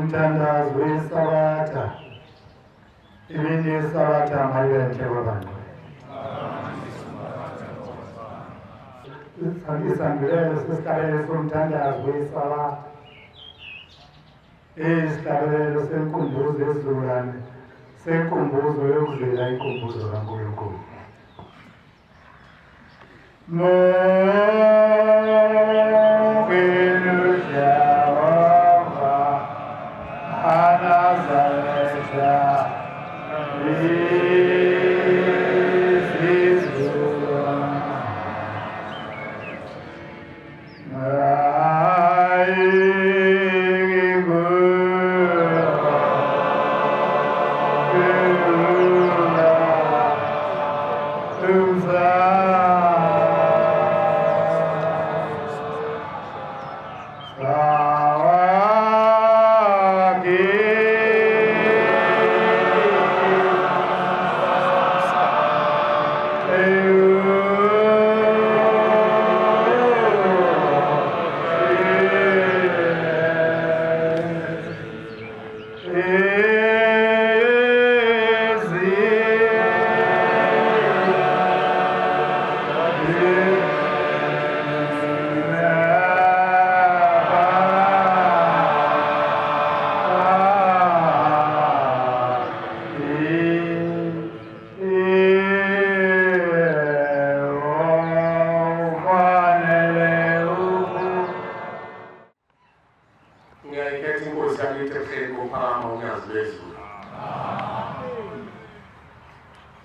Umthandazo weSabatha. Imini yeSabatha mayibe nhle kwabantu. Isandulelo sesihlabelelo somthandazo weSabatha. Isihlabelelo senkumbuzo yesizukulwane, senkumbuzo yokuzila inkumbuzo kaNkulunkulu.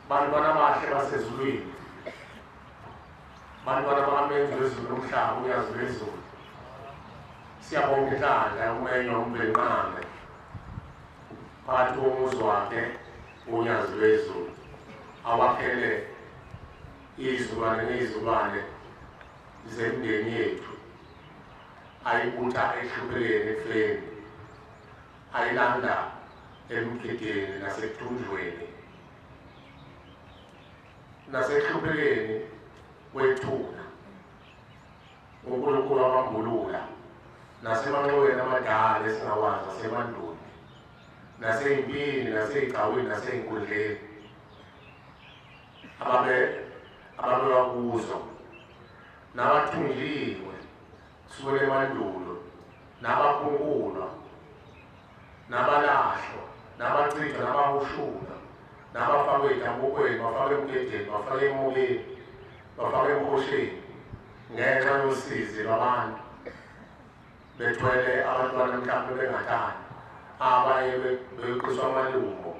Bantwana abahle basezulwini, bantwana bakaMenzi wezulu nomhlaba, uNyazi lwezulu, siyabonga inhlanhla yokumenywa uMvelinqangi phakathi komuzi wakhe uNyazi lwezulu awakhele izizukulwane ney'zukulwane zemindeni yethu, ayibutha ehluphekeni ekufeni, ayilanda emgideni nasekuthunjweni nasehluphekeni kwethuna. uNkulunkulu wabambulula nasemanxoweni amadala esingawazi asemandulo, nasey'mpini, nasey'gcawini, nasey'nkundleni ababewa kuzo, nabathunjiwe kusukela emandulo, nabakhunkulwa, nabalahlwa, nabachithwa, nabahushulwa, nabafakwe ey'dabukweni, bafakwe emgedeni, bafakwe emokeni, bafakwe emhosheni ngenxa yosizi lwabantu, bethwele abantwana mhlawumbe bengathandi, abaye beqiswa amalumbo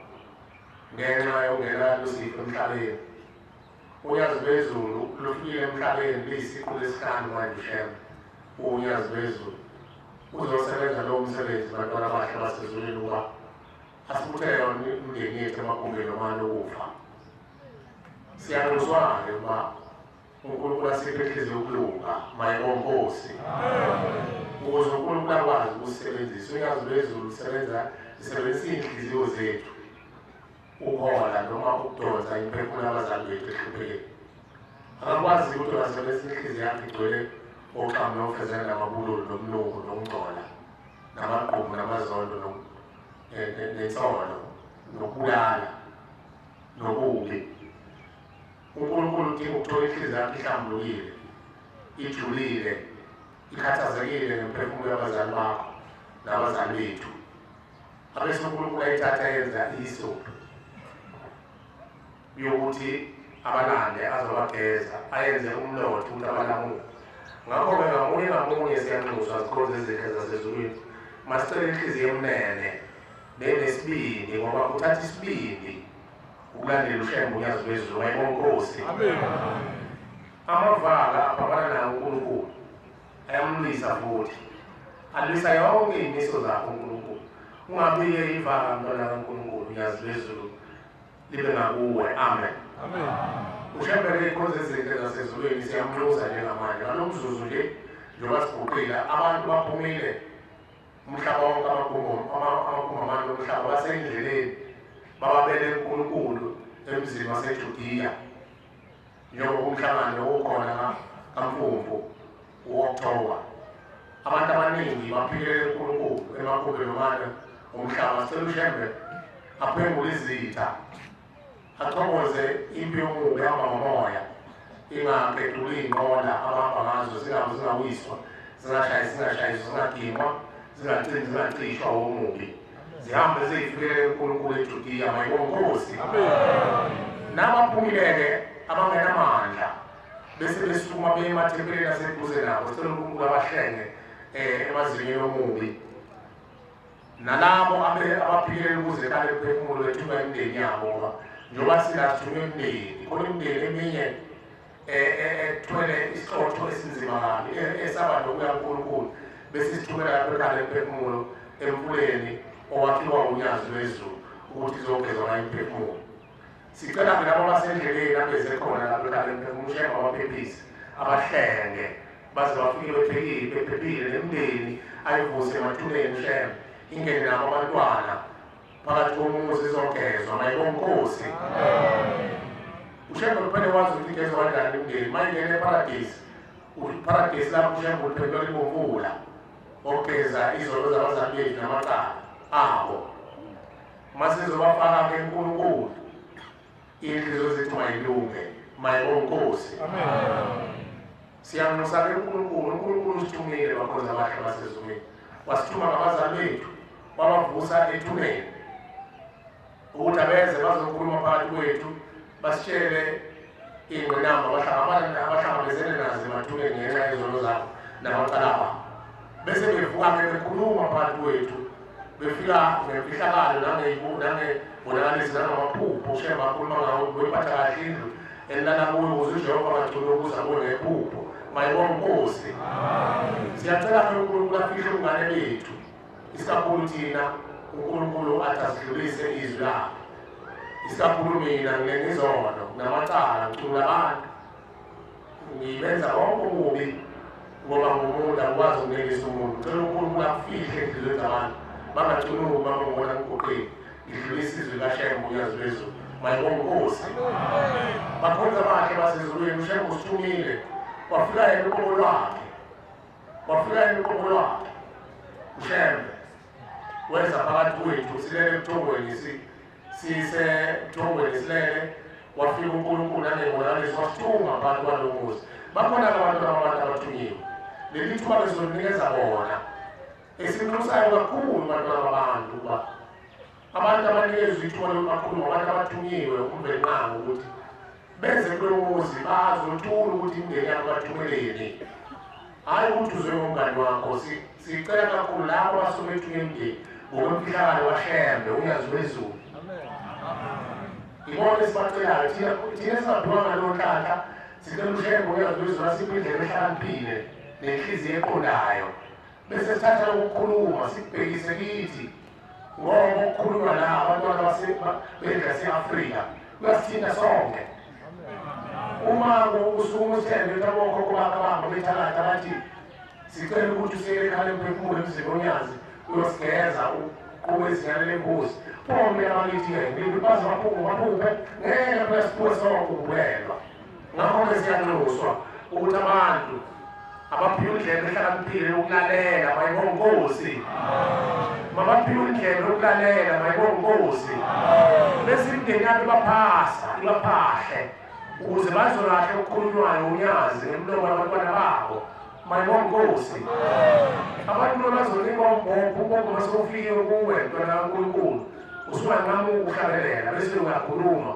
ngenxa yokungena losifo emhlabeni. UNyazi lwezulu lufikile emhlabeni liyisiqu lesihlanu manje. uShembe uNyazi lwezulu uzosebenza lowo msebenzi, bantwana abahle basezulwini, ukuba asibuthele yona imindeni yethu emagumbini omane okufa. Siyanxuswa-ke ukuba uNkulunkulu asiphe inhliziyo yokulunga, mayibonkosi, ukuze uNkulunkulu akwazi ukusebenzisa. UNyazi lwezulu lisebenza, lisebenzisa iy'nhliziyo zethu ukuhola noma ukudonsa imiphefumulo yabazali bethu ehluphekeni. Akakwazi ukuthi ungasebenzisa inhliziyo yakho igcwele oxamu nofezela namabululu nomnuko nokungcola namagqubu namazondo nensolo nokubulala nobubi. uNkulunkulu udinga ukuthola inhliziyo yakho ihlambulukile, ijulile, ikhathazekile ngemphefumulo yabazali bakho nabazali bethu, abese uNkulunkulu ayithatha yenza ihisophi yokuthi abalande azobageza, ayenze umlotha ukuthi abalamule. Ngakho-ke ngamunye ngamunye siyanxuswa zikhonzi ezinhle zasezulwini, masicele inhliziyo emnene nenesibindi, ngoba kuthatha isibindi ukulandela uShembe uNyazi lwezulu. Mayibonkosi. Amavaka aphambana nawo uNkulunkulu ayamlwisa, futhi alwisa yonke iy'miso zakhe uNkulunkulu. Ungabike ivaka, mntwana kaNkulunkulu, uNyazi lwezulu libe ngakuwe. Amen. UShembe-ke, iy'khonzi ezinhle zasezulwini, siyamnxusa njengamanje ngalo mzuzu nje, njengoba siguqile, abantu baphumile umhlaba wonke, amagumbi amane omhlaba, basendleleni bababele uNkulunkulu emzini waseJudiya, njengoba umhlangano ukhona kaMfumfu u-Okthoba. Abantu abaningi baphikelele uNkulunkulu emagumbini omane Umhlaba sicela uShembe aphengule izitha, athokoze impi yomubi ehamba ngomoya, ingaqeduli iy'nqola abahamba ngazo, zingawiswa, zingashayi, zingashayiswa, zingagingwa, zingacini, zingacishwa womubi, zihambe ziyifikele uNkulunkulu eJudiya. Mayibonkosi. Nabaphumile-ke abangenamandla bese besukuma beye emathempelini aseduze nabo, sicela uNkulunkulu abahlenge emazingeni omubi. Nalabo abaphikelela ukuze kale kuphefumulo ethunywa imindeni yabo, ngoba njengoba sila sithunywa imindeni, khona imindeni eminye ethwele isixotho esinzima kabi esaba nokuya kuNkulunkulu, bese sithumela lapho ekhaya lemphefumulo emfuleni owakhiwa unyazi lwezulu ukuthi izogezwa ngayo imphefumulo. Sicela-ke labo abasendleleni abeze khona lapho ekhaya lemphefumulo, uShembe abaphephise, abahlenge baze bafike bephephile, bephephile, nemindeni ayivuse emathuneni uShembe, ingene nabo abantwana phakathi komuzi izogezwa. Mayibonkosi. uShembe kuphela wazi ukuthi igezwa kanjani imindeni uma ingene eparadisi. Iparadisi lapho uShembe uliphendula libomvula ogeza izono zabazali bethu namacala abo. Uma sizobafaka-ke uNkulunkulu, iy'nhliziyo zethu mayilunge. Mayibonkosi. Siyanxusa-ke uNkulunkulu. UNkulunkulu usithumile, bakhonza abahle basezulwini, wasithuma ngabazali bethu, wabavusa ethuneni ukuthi abeze bazokhuluma phakathi kwethu, basitshele iy'ngqinamba abahlangabezene nazo emathuneni ngenxa yezono zabo namacala abo, bese bevuka-ke bekhuluma phakathi kwethu, befika ngemfihlakalo nangebonakalisi nangamaphupho. UShembe akhuluma ngawo, wephatha kahle indlu enilala kuyo ukuze uJehova angagcini ukuza kuwe ngephupho. Mayibonga uNkosi. Siyacela-ke uNkulunkulu afihle ubungane bethu, isikakhulu thina uNkulunkulu athi asidlulise izwi lakhe, isikakhulu mina nginengizono namacala, ngicula abantu, ngibenza konke okubi ngoba ngumuntu, angikwazi ukunelisa umuntu. Ngicela uNkulunkulu akufihle enhliziyweni zabantu, bangacunuki uma bengibona ngiguqile ngidlulisa izwi likaShembe unyazi lwezulu. Mayibonga uNkosi. Bakhonza abahle basezulwini, uShembe usithumile, wafika yena uqobo lwakhe, wafika yena uqobo lwakhe uShembe, weza phakathi kwethu silele ebuthongweni, sisebuthongweni silele, wafika uNkulunkulu nangebonakaliso wasithuma phakathi kwalowo muzi. Bakhona-ke abantwana babantu abathunyiwe, leli thuba bezolinikeza bona esinxusayo kakhulu bantwana babantu, ukuba abantu abanikezwa ithuba lokuthi bakhulume abantu abathunyiwe uMvelinqangi ukuthi beze kulo muzi, bazothula ukuthi imindeni yabo bathumeleni, hhayi ukuthi uzwe ngomngani wakho. Sicela kakhulu labo abasuke bethunywe imindeni ngokwemfihlakalo kaShembe unyazi lwezulu, ibona esibacelayo thina esingaphiwa ngaleyo nhlanhla. Sicela uShembe unyazi lwezulu asiphe indlela ehlakaniphile nenhliziyo eqondayo, bese sithatha lokukhuluma sikubhekise kithi, ngoba ukukhulunywa la abantwana bendlu yase-Afrika kuyasithinta sonke. Uma usukuma usithembe ukuthi abokhokho bakho abahamba bethakatha bathi sicela ukuthi usiyele ekhaya lemphefumulo emzini onyazi uyosigeza uqhuba izinyane lembuzi, pho mina bakithi-ke baze baphuphe ngeke phela siphuwe sonke ukubulelwa. Ngakho-ke siyanxuswa ukuthi abantu abaphiwe indlebe ehlakaniphile yokulalela, mayibonkosi, mabaphiwe indlebe yokulalela, mayibonkosi, bese imindeni yabo ibaphasa ibaphahle ukuze bazolahle okukhulunywayo unyazi ngemlomo labantwana babo. Mayibonkosi. Abantu bazonikwa umbhobho, umbhobho masewufike kuwe mntwana kaNkulunkulu usunganqamuka ukuhlabelela bese uyakhuluma.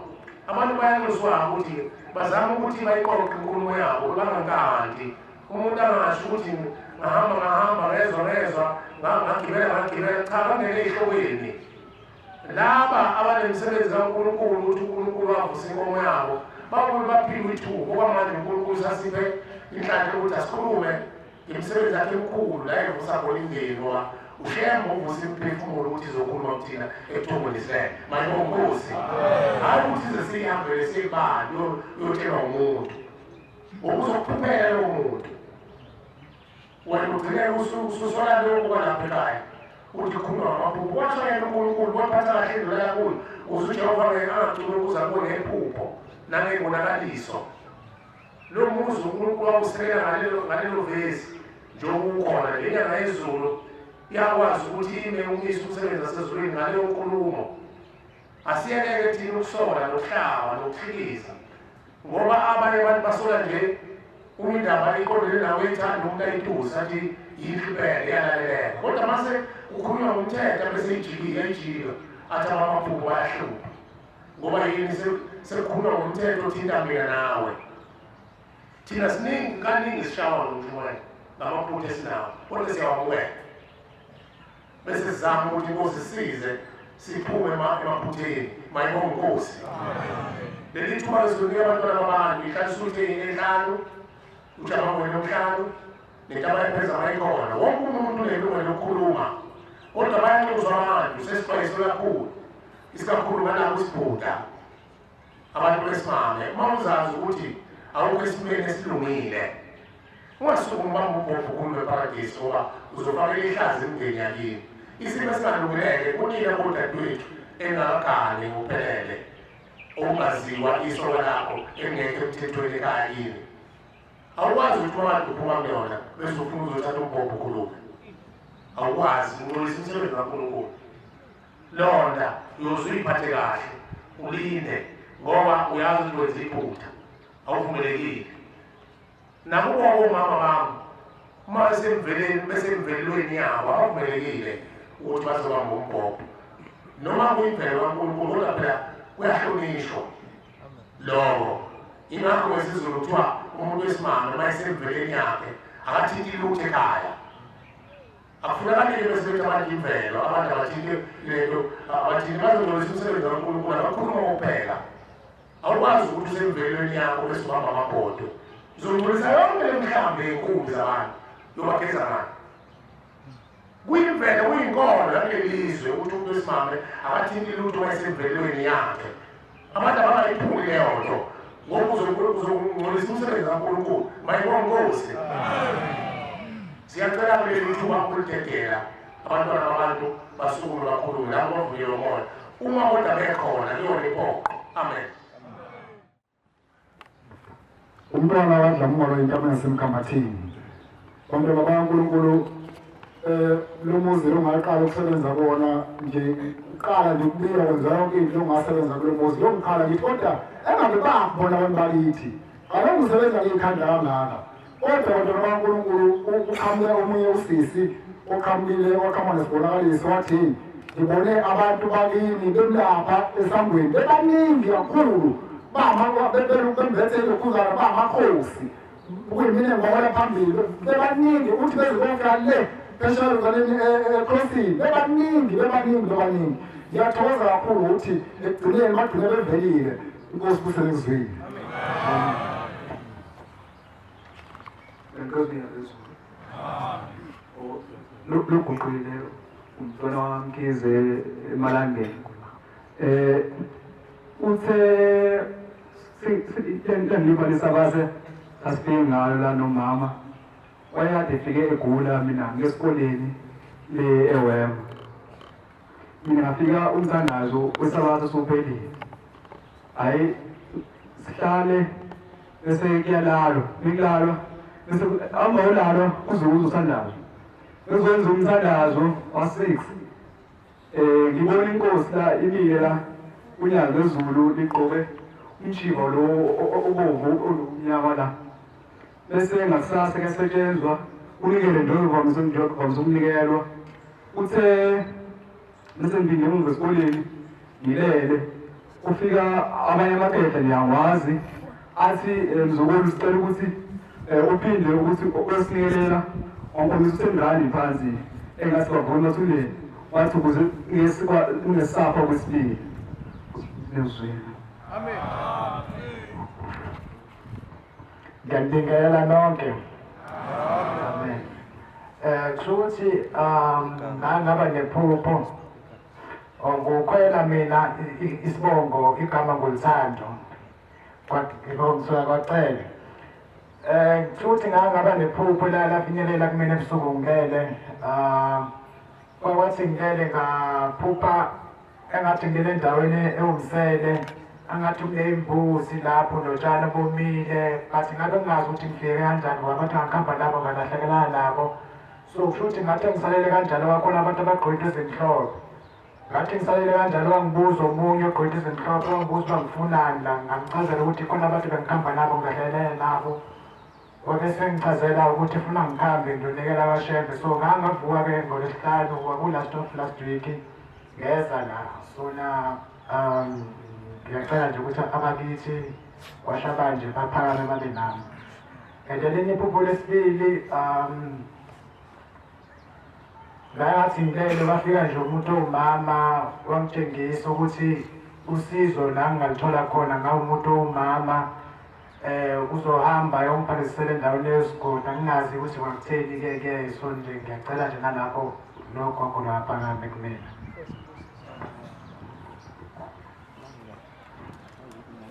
Abantu bayanxuswa ukuthi bazame ukuthi bayiqoqe inkulumo yabo, bangankanti umuntu angasho ukuthi ngahamba ngahamba ngezwa ngezwa ngagibela ngagibela, cha, bangene ey'hlokweni laba abanemisebenzi kaNkulunkulu ukuthi uNkulunkulu wavusa inkomo yabo, babuye baphiwe ithuba. Okwamanje uNkulunkulu sasiphe inhlanhla ukuthi asikhulume ngemisebenzi yakhe emikhulu la evusa khona imindeni, ngoba uShembe uvusa imiphefumulo ukuthi izokhuluma kuthina ekuthongweni silele. Mayibonkosi. Hhayi ukuthi ize siyihambele siyibani uyotshelwa umuntu ngokuzokuphuphela lowo muntu, wena ugcine ususola lokhu kwalapha ekhaya ukuthi khuluma ngamaphupho. Washo yena uNkulunkulu waphatha kahle indlu yakuyo ukuze uJehova ngeke angagcini ukuza kuwe ngephupho nangey'bonakaliso. Lo muzi uNkulunkulu wawusekela ngalelo vesi njengoba ukhona nje inyanga yezulu. Iyakwazi ukuthi ime umise umsebenzi wasezulwini ngaleyo nkulumo. Asiyekeke thina ukusola nokuhlaba nokuhlikiza, ngoba abanye abantu basola nje uma indaba iqondene nawe ithanda umuntu ayitusa athi yinhle iyalaleleka, kodwa mase kukhulunywa ngomthetho bese ijikile ijika athi abamaphupho bayahlupha, ngoba yini sekukhulunywa ngomthetho othinta mina nawe. Thina siningi kaningi sishawa ngomshumayelo ngamaphutha esinawo, kodwa siyawamukela bese sizama ukuthi inkosi sisize siphume emaphutheni. Mayibonge inkosi. Leli thuba lizonika abantwana babantu ihlalisa ukuthi enhlanu ujabangweni omhlanu nentaba epheza mayikhona. Wonke umuntu unelungelo lokukhuluma, kodwa bayanxuswa abantu sesixwayiswe kakhulu, isikakhulu ngalabo isibhuda abantu besimame. Uma uzazi ukuthi awukho esimeni esilungile, ungasukumi ubamba ubhobho ukhulume eparadisi, ngoba uzofakela ihlazo imindeni yakini. Isimo esingalungileke kunina kodadewethu engakagani ngokuphelele, okungaziwa isoka lakho elingekho emthethweni ekhaya kini. Awukwazi ukuthi abantu uphuma kuyona bese ufuna uzothatha umbhobho ukhulume. Awukwazi, uncolisa umsebenzi kaNkulunkulu. Londa uyoze uyiphathe kahle, ulinde, ngoba uyazi ukuthi wenza iphutha, awuvumelekile. Nakubo omama bami uma besemveleni besemvelweni yabo abavumelekile ukuthi bazobamba umbhobho, noma kuyimvelo kaNkulunkulu, kodwa phela kuyahlonishwa lokho. Ingakho ngesiZulu kuthiwa umuntu wesimame uma esemveleni yakhe akathinti lutho ekhaya. Akufunakali bese bethi abantu imvelo, abantu abathinti lento, abathinti bazongcolisa umsebenzi kaNkulunkulu, abakhuluma kokuphela. Awukwazi ukuthi usemvelweni yakho bese ubamba amabhodwe, uzongcolisa yonke le mhlambi yenkumbi zabantu, yobageza ngani? Kuyimvelo, kuyinkolo yakuleli lizwe ukuthi umuntu wesimame akathinti lutho uma esemvelweni yakhe. Abantu abangayiphuli leyo nto, ngoba uzongcolisa umsebenzi kaNkulunkulu. Mayibonge inkosi. Siyacela kuleli thuba ukulidedela abantwana babantu basukume bakhulume labo bavunyelwe umoya, uma kodwa bekhona kuyona impoqo. Amen. Umntwana wadla umngolo intameni yasemkhambathini. Bantwana bakaNkulunkulu, lo muzi longaqala ukusebenza kuwona nje, uqala nje ukubika kwenza yonke into ongasebenza kulo muzi. Lo ngikhala ngithi kodwa engabe bakubona abantu bakithi kaloku ngisebenza ngiyikhanda kangaka, kodwa bantwana bakaNkulunkulu uqhamuke omunye usisi oqhamukile waqhamuka nesibonakaliso wathi ngibone abantu bakini bemlapha esangweni bebaningi kakhulu, bembethe ilokhuzana bamakhosi, kuyimina ngibahola phambili, bebaningi uthi bezibonka le phesheya lozaneni ekrosini, bebaningi bebaningi bebaningi. Ngiyathokoza kakhulu ukuthi ekugcineni bagcine bevelile. Inkosi kuselekuzwile. Enkosi ngiyazizwa. Luguqile umntwana wamkhize emalangeni. Uthe lengibalisa base asifike ngalo la nomama wayekade efike egula, mina ngesikoleni le eWema. Mina ngafika umthandazo wesabatha sowuphelile, hhayi sihlale bese kuyalalwa, mikulalwa bese hamba ulalwa kuze uze uthandazo, bezokwenza umthandazo wa-6. Ngibona inkosi la imile la unyazi lwezulu ligqoke umshiva lo obomvu olumnyama la, bese ngakusasa kuyasetshenzwa unikele nje uvamise ukunikelwa. Uthe bese ngiphinde emuva esikoleni ngilele, kufika abanye amakhehla ngiyangwazi athi mzukulu sicela ukuthi uphinde ukuthi uyosinikelela, wangikhombisa usengane phansi engathi bavuma emathuneni, wathi ukuze ungesapha kwesibili nezwini. Amen. Ngiyanibingelela nonke. Amen. Kusho ukuthi ngangaba nephupho ngokukhwela mina isibongo igama nguLuthando ngisuka kwaCele. Kusho ukuthi ngangaba nephupho la lafinyelela kumina ebusuku ngilele. Kwathi ngilele ngaphupha engathi ngilele endaweni ewumsele, angathi kuney'mbuzi lapho notshani obomile, but ngabe ngingazi ukuthi ngifike kanjani ngoba abantu angihamba nabo ngalahlekelana nabo. So kusho ukuthi ngathi ngisalele kanjalo kwakhona abantu abagqoke into ezimhlophe. Ngathi ngisalele kanjalo wangibuza omunye ogqoke into ezimhlophe, wangibuza uba ngifunani la, ngamchazela ukuthi khona abantu bengihamba nabo ngilahlelene nabo. Wabe sengichazela ukuthi funa ngikhambe ngiyonikela kwaShembe. So ngangavuka-ke ngoLwesihlanu, kwaku-last of last week, ngeza la. So na ngiyacela nje ukuthi abakithi kwaShabanje baphakame babe nami. And elinye iphupho lesibili, ngathi ngilele kwafika nje umuntu owumama wangitshengisa ukuthi usizo la ngingalithola khona ngawumuntu owumama, uzohamba ayongibhalisela endaweni yesigodi, angingazi ukuthi kwakutheni-ke ke. So nje ngiyacela nje nalapho nogogo lwaphakame kumina.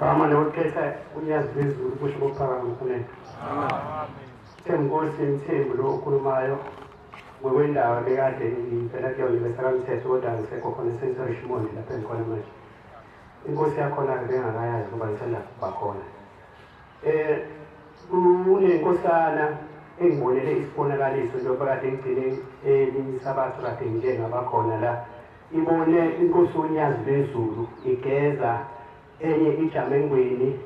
Gama lokukhetha uNyazi lwezulu kusho kokuphakama kunene. Thembinkosi Mthembu lo okhulumayo ngokwendawo bekade ngivela kuyona besakamthetho, kodwa angisekho khona sengiseRichmond lapho engikhona manje. Inkosi yakhona-ke bengakayazi ngoba ngisanda kuba khona. Kunenkosana engibonele isibonakaliso njengoba kade ngigcine elinye isabatha kade ngike ngabakhona la. Ibone inkosi uNyazi lwezulu igeza enye ijame engweni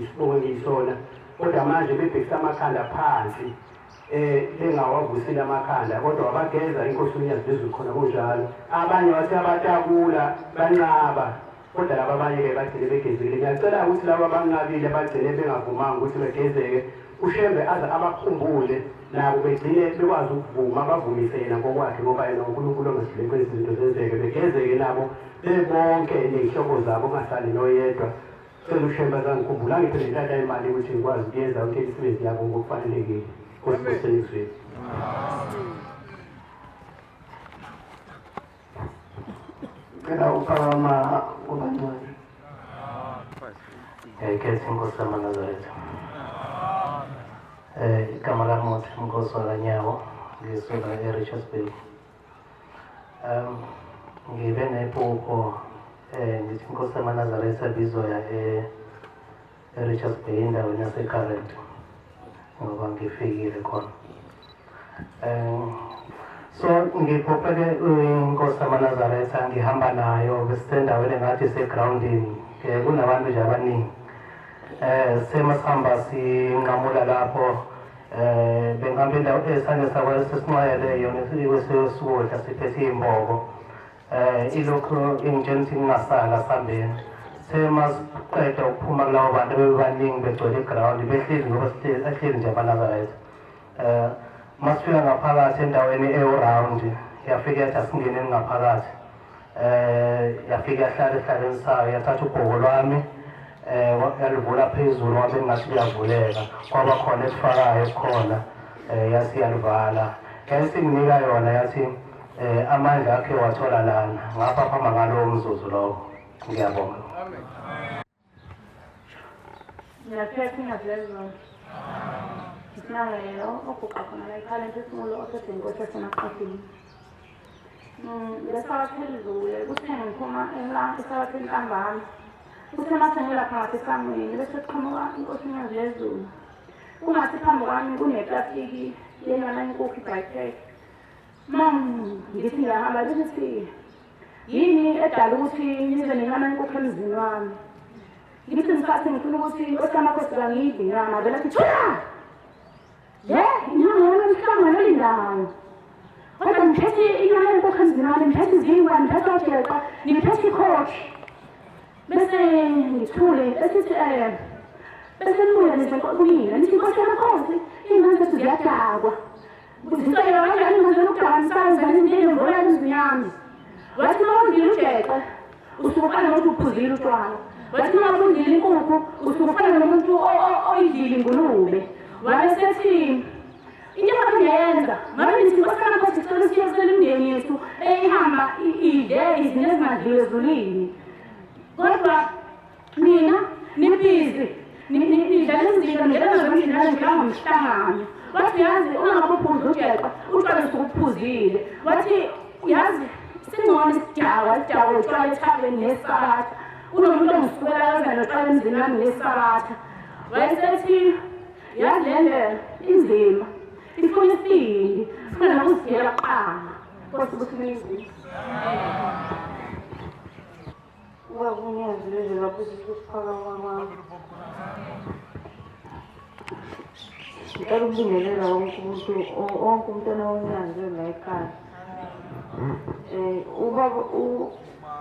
isibongo engiyisona, kodwa manje bebhekisa amakhanda phansi bengawavusile amakhanda, kodwa wabageza inkosi uNyazi lwezulu khona kunjalo. Abanye wathi abatakula banqaba, kodwa laba abanye-ke bagcine begezekile. Ngiyacela ukuthi laba abanqabile bagcine bengavumanga ukuthi begezeke, uShembe aze abakhumbule nabo begcine bekwazi ukuvuma, bavumise yena ngokwakhe, ngoba yena uNkulunkulu ongahluleki kwenza izinto zenzeke, begezeke nabo bebonke ney'hlobo zabo, kungasali noyedwa. Cela uShembe azangikhumbula, angiphe nenhlanhla yemali ukuthi ngikwazi ukuyenza yonke imisebenzi yabo ngokufanelekile. Nkosi kusenizweni. Ngicela uphakama kubancane. Ngiyayikhetha inkosi yamaNazaretha. Igama lami nguThembinkosi waKaNyawo, ngisuka e-Richards Bay. Ngibe nephupho ngithi inkosi yamaNazaretha bizoya e-Richards Bay endaweni yaseCurrent ngoba ngifikile khona. So ngiphupheke inkosi yamaNazaretha ngihamba nayo besisendaweni engathi isegrawundini, kunabantu nje abaningi. Semasihamba sinqamula lapho, bengihamba indawo esandleni sakwesinxele yona kwesikudla siphethe iy'mboko. Ilokhu ingitshela ukuthi ngingasala sihambeni. Semasiqeda ukuphuma kulabo bantu bebebaningi begcwele igrawundi behleli ngoba ehleli nje amaNazaretha. Masifika ngaphakathi endaweni ewu-round, yafika yathi asingeneni ngaphakathi. Yafika yahlala esihlalweni sayo, yathatha ubhoko lwami, yalivula phezulu wabe ngathi liyavuleka, kwaba khona esifakayo esikhona, yathi yalivala. Yayisinginika yona yathi amandla akhe wathola lana, ngaphaphama ngalowo mzuzu lowo. Ngiyabonga. Ngiyakhetha iNyazi lwezulu. Isimangalo oguqa khona la ekhaya lemphefumulo ophethwe inkosi yasemaqaphini. Ngesabatha elidlule kuthe ngiphuma esabatheni ntambama, kuthe mase ngilapha ngasesangweni bese kuqhamuka inkosi iNyazi lwezulu. Kungathi phambi kwami kuneplastiki yenyama yenkukhu i-bright. Ma ngithi ngiyahamba bese sithi yini edala ukuthi nize nenyama yenkukhu emzini wami? Ngithi ngisathi ngifuna ukuthi inkosi yamakhosi kangiyidli inyama, vele athi thula! Le inyama yami emhlangano olindayo. Kodwa ngiphethe inyama yenkukhu emzini wami, ngiphethe izinkwa, ngiphethe ojeqe, ngiphethe ikhokhi. Bese ngithule, bese sithi bese nibuya nize kumina, nithi inkosi yamakhosi, iy'ngane zethu ziyadakwa. Zicela kanjani ingane zokudakwa nisazi njengemvula emzini yami. Wathi uma udlile ujeqe, usuke ufana nokuthi uphuzile utshwala. Wathi uma udlile inkukhu, usuke ufana nomuntu oyidlile ingulube. Wabe sethi into engabe ngiyenza, ngabe ngithi inkosi yamakhosi sicela usiyekisele imindeni yethu eyihamba idle izinto ezingadliwe ezulwini. Kodwa nina nibhizi nidlala izinto nidlala zomndeni njengomhlangano. Wathi yazi uma ngabe uphuza ujeqe, utshwala usuke uphuzile. Wathi yazi singcono isidakwa, isidakwa utshwala ethaveni ngesabatha. Kunomuntu ongisukela kanjani notshwala emzini wami ngesabatha. Wayesethi yazi le ndlela inzima. Ifuna isibindi, ifuna nokuzidela kuqala. Nkosi busise. Ubaba uNyazi lwezulu abusise ukuphakama kwami. Ngicela ukubingelela wonke umuntu, wonke umntwana woNyazi la ekhaya. Ubaba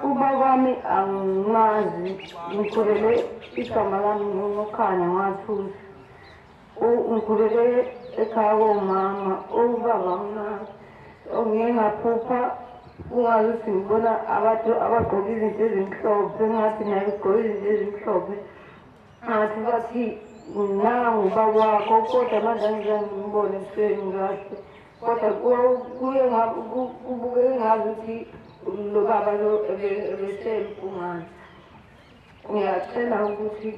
ubaba wami angimazi, ngikhulele igama lami nguNokhanya ngathusi. Ngikhulele ekhaya komama, ubaba anginazi. Ngiye ngaphupha kungazuthi ngibona abantu abagqoke izinto ezimhlophe, engathi naye ugqoke izinto ezimhlophe. Ngathi bathi nangu ubaba wakho, kodwa manje angizange ngimbone ebusweni kahle. Kodwa kuye kubukeka ngazuthi lo baba lo ebesemphungane. Ngiyacela ukuthi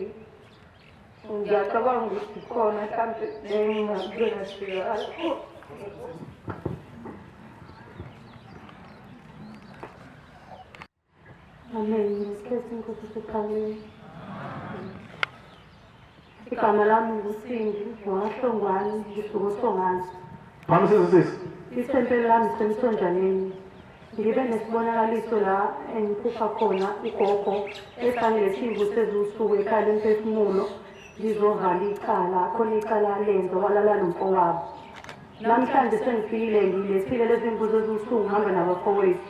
ngiyacabanga ukuthi khona mhlampe bengingasizakala. Amen. Ngesikhathi inkosi isephakameni. Igama lami nguSindi ngwahlongwane, ngisuka oSongazi. Mama sisi sisi. Ithempeli lami lisemthonjaneni. Ngibe nesibonakaliso la engiphupha khona ugogo esangilethe iy'mbuzi eziwusuku ekhaya lemphefumulo ngizovala icala, khona icala alenza walala nomfowabo. Namhlanje sengifikile ngilethile lezi mbuzi eziwusuku ngihamba nabafowethu.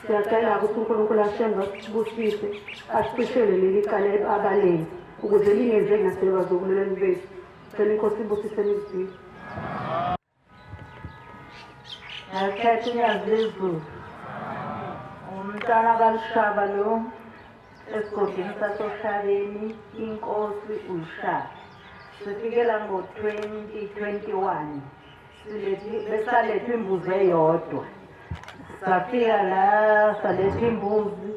Siyacela ukuthi uNkulunkulu ashembe asibusise asicishele leli cala abalenza ukuze lingenzeki nasebazukulwaneni bethu. Cela inkosi ibusise imizimba. Ngakhetha uNyazi lwezulu. Umntwana kaLushaba lo esigodini sasoShabeni, inkosi uLushaba. Sifikela ngo-2021 silethe besaletha imbuzi eyodwa. Safika la saletha imbuzi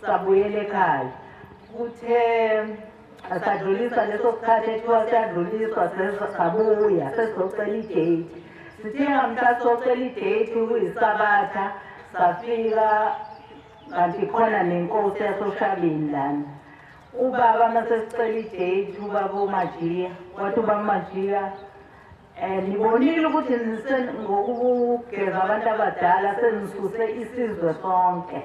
sabuyela ekhaya. Kuthe asadlulisa leso sikhathi ekuthiwa siyadluliswa sabuya sesizocela idate. Sithe ngamhla socela idate kuyisabatha safika kanti khona nenkosi yasoShabeni lana. Ubaba masesicela idate ubaba uMajiya wathi ubaba uMajiya nibonile ukuthi ngokugeza abantu abadala senisuse isizwe sonke.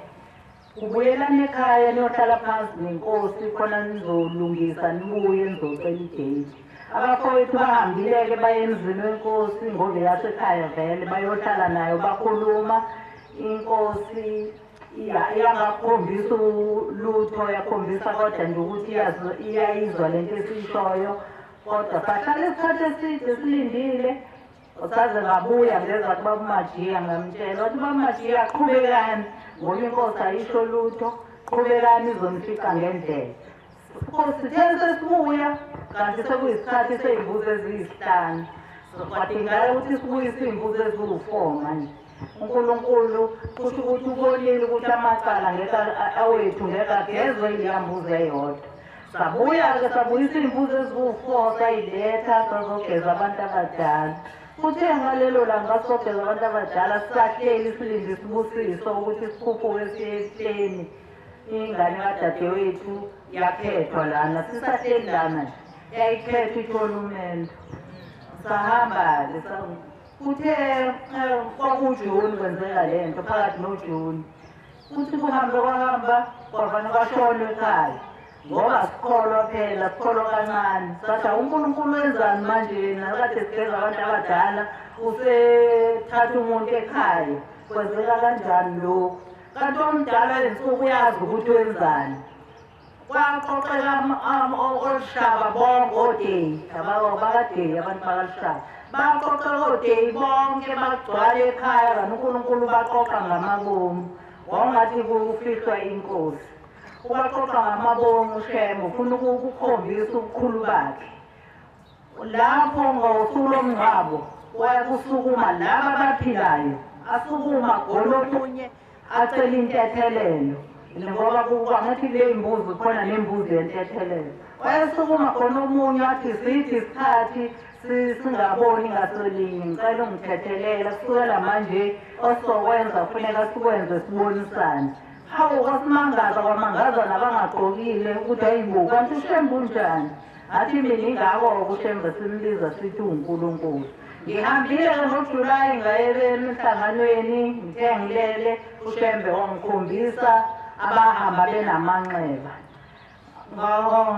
Ubuyelani ekhaya niyohlala phansi nenkosi khona nizolungisa nibuye nizocela idate. Abafowethu bahambile-ke baye emzini wenkosi ngoba yasekhaya vele bayohlala nayo bakhuluma. Inkosi iyangakhombisa lutho, yakhombisa kodwa nje ukuthi iyayizwa lento esiyishoyo. Kodwa sahlala isikhathi eside silindile, saze ngabuya ngeza kubaba uMajiya ngamtshela wathi ubaba uMajiya qhubekani ngoba inkosi ayisho lutho, qhubekani izonifica ngendlela. Sithe sesibuya kanti sekuyisikhathi sey'mbuzi eziyisihlanu. Kwadingeka ukuthi sibuyise iy'mbuzi eziwu-4 manje. uNkulunkulu kusho ukuthi ubonile ukuthi amacala ngeke awethu ngeke agezwe yileya mbuzi eyodwa. Sabuya-ke sabuyisa iy'mbuzi eziwu-4 sayiletha sazogeza abantu abadala. Kuthe ngalelo langa sogeza abantu abadala sisahleli silinde isibusiso ukuthi sikhuphuke siye ebuhleni. Ingane kadadewethu yakhethwa lana, sisahleli lana nje yayikhethwa ithola umendo. Sahamba-ke kuthe kwakuJuni kwenzeka le nto phakathi noJuni. Kuthi kuhambe kwahamba kwavane kwashonwa ekhaya ngoba sikholwa phela sikholwa kancane. Sathi uNkulunkulu wenzani manje yena kade sigeza abantu abadala usethatha umuntu ekhaya, kwenzeka kanjani lokhu? Kanti omdala lensuku uyazi ukuthi wenzani. Kwaqoqeka oLushaba bonke oDeyi, bakaDeyi abantu bakaLushaba. Baqoqeka oDeyi bonke bagcwala ekhaya kanti uNkulunkulu baqoqa ngamabomu. Wawungathi kufihlwa inkosi. Ubaqoqa ngamabomu uShembe ufuna ukukhombisa ubukhulu bakhe. Lapho ngosuku lomngcwabo waya kusukuma laba abaphilayo, asukuma golo omunye acela intethelelo ngoba kwangathi kule mbuzi khona nembuzi yentethelelo. Wayesukuma khona omunye wathi sithi isikhathi singaboni ngasolinye, ngicela ungithethelela kusukela manje osokwenza kufuneka sikwenze sibonisane. Hawu kwasimangaza kwamangaza nabangagqokile ukuthi hayibo kanti uShembe unjani? Athi mina ingako-ke uShembe simbiza sithi uNkulunkulu. Ngihambile-ke ngoJulayi ngaye emhlanganweni, ngithe ngilele uShembe wangikhombisa abahamba benamanxeba.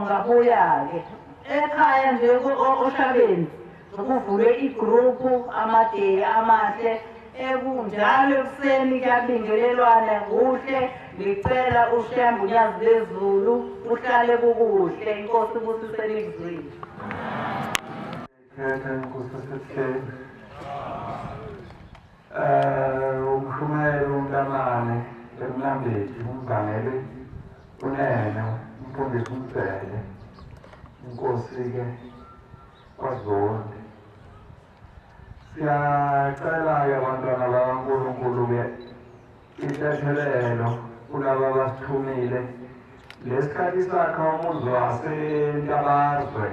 Ngabuya-ke ekhaya nje oShabeni kuvulwe igruphu amadeyi amahle ekunjalo ekuseni kuyabingelelwana kuhle. Ngicela uShembe uNyazi lwezulu kuhlale kukuhle. Inkosi ibusise nikuzwile. Khetha inkosi yasebuhleni. Umshumayeli uNtamane eMnambithi, umvangeli uNene, umfundisi uMbhele, inkosi-ke kwaZondi. Siyacela-ke abantwana bakaNkulunkulu-ke intethelelo kulaba abasithumile. Lesikhathi sakha umuzi waseNtabazwe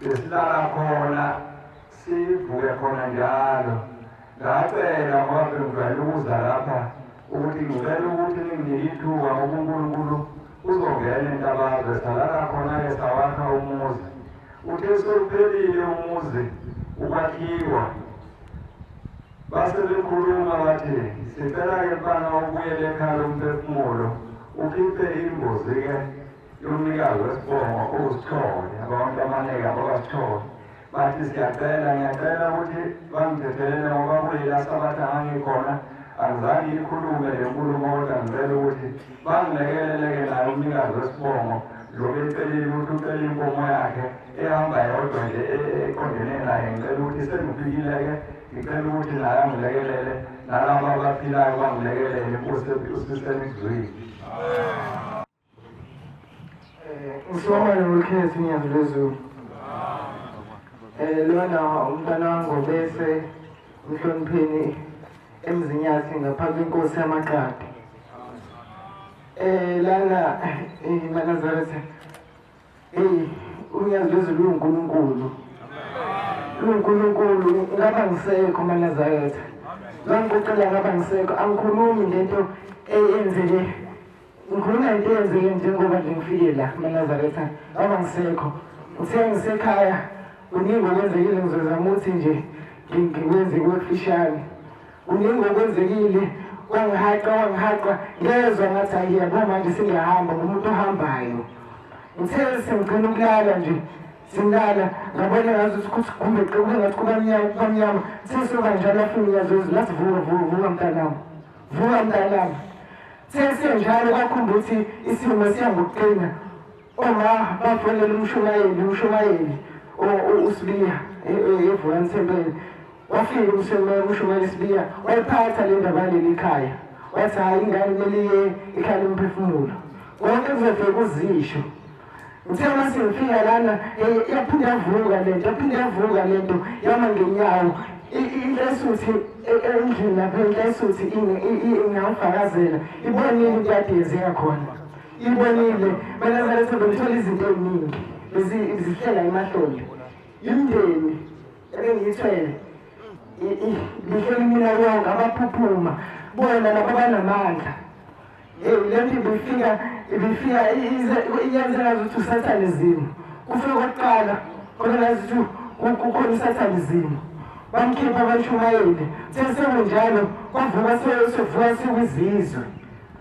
besilala khona sivuke khona njalo. Ngacela ngoba bengijwayele ukuza lapha ukuthi ngicela ukuthi ninginike ithuba ngoba uNkulunkulu uzongena eNtabazwe. Salala khona-ke sawakha umuzi. Uthe sewuphelile umuzi ukwakhiwa, base bekhuluma bathi sicela-ke mfana ubuyele ekhaya lomphefumulo ukhiphe imbuzi-ke yomnikazi wesibongo uSithole. Abantu abaningi abakwaSithole bathi siyacela, ngiyacela ukuthi bangithethelele ngoba kulela sabatha ngangikhona angizange ngiyikhulume le nkulumo, kodwa ngicela ukuthi bangilekelele-ke naye umnikazi wesibongo lo becelile ukuthi ucela inkomo yakhe ehamba yodwa nje eqondene naye. Ngicela ukuthi sengifikile-ke, ngicela ukuthi naye angilekelele nalaba abaphilayo bangilekelele. Inkosi usisenikuzwile. Ngisibonga ngolukhetho uNyazi lwezulu. Lona umntwana waNgobese umhlonipheni eMzinyathi ngaphansi kwenkosi yamaqadi. Lana eMaNazaretha, hey, uNyazi lwezulu uNkulunkulu. UNkulunkulu ngaba ngisekho maNazaretha. Ngangikucela ngaba ngisekho, angikhulumi ngento eyenzeke, ngikhuluma into eyenzeke njengoba nje ngifike la maNazaretha, ngaba ngisekho. Ngithe ngisekhaya kuningi okwenzekile, ngizozama ukuthi nje ngikwenze kwefishane. Kuningi okwenzekile, wangihaqa wangihaqa, ngezwa ngathi hayi yabo manje sengiyahamba, ngumuntu ohambayo. Ngithe sengigcina ukulala nje, sengilala ngabona ngazuthi kuthi kumbe kube ngathi kuba mnyama kuba mnyama. Sesuka njalo afuna uNyazi lathi vuka vuka vuka mntanami, vuka mntanami. Sesenjalo kwakhumba ukuthi isimo siya ngokuqina. Oma bafonela umshumayeli, umshumayeli uSibiya eVukani Thempeli. Wafika umshumayeli Sibiya wayiphatha le ndaba yaleli khaya, wathi hhayi ingane kumele iye ekhaya lomphefumulo, konke kuzofika kuzisho. Ngithe uma sengifika lana yaphinde yavuka lento, yaphinde yavuka lento yama ngenyawo. Into esuthi endlini lapho, into esuthi ingawufakazela, ibonile into kade yenzeka khona, ibonile. MaNazaretha bengithola izinto ey'ningi bezihlela emahlombe. Imindeni ebengiyithwele bihleli mina yonke, abaphuphuma bona laba banamandla. Hey, le nto ibifika ibifika iyenze ngazuthi usathanism. Kufike kokuqala kodwa ngazuthi kukhona usathanism. Bamkhipha abashumayeli. Sekunjalo kwavuka sevuka sekwizizwe.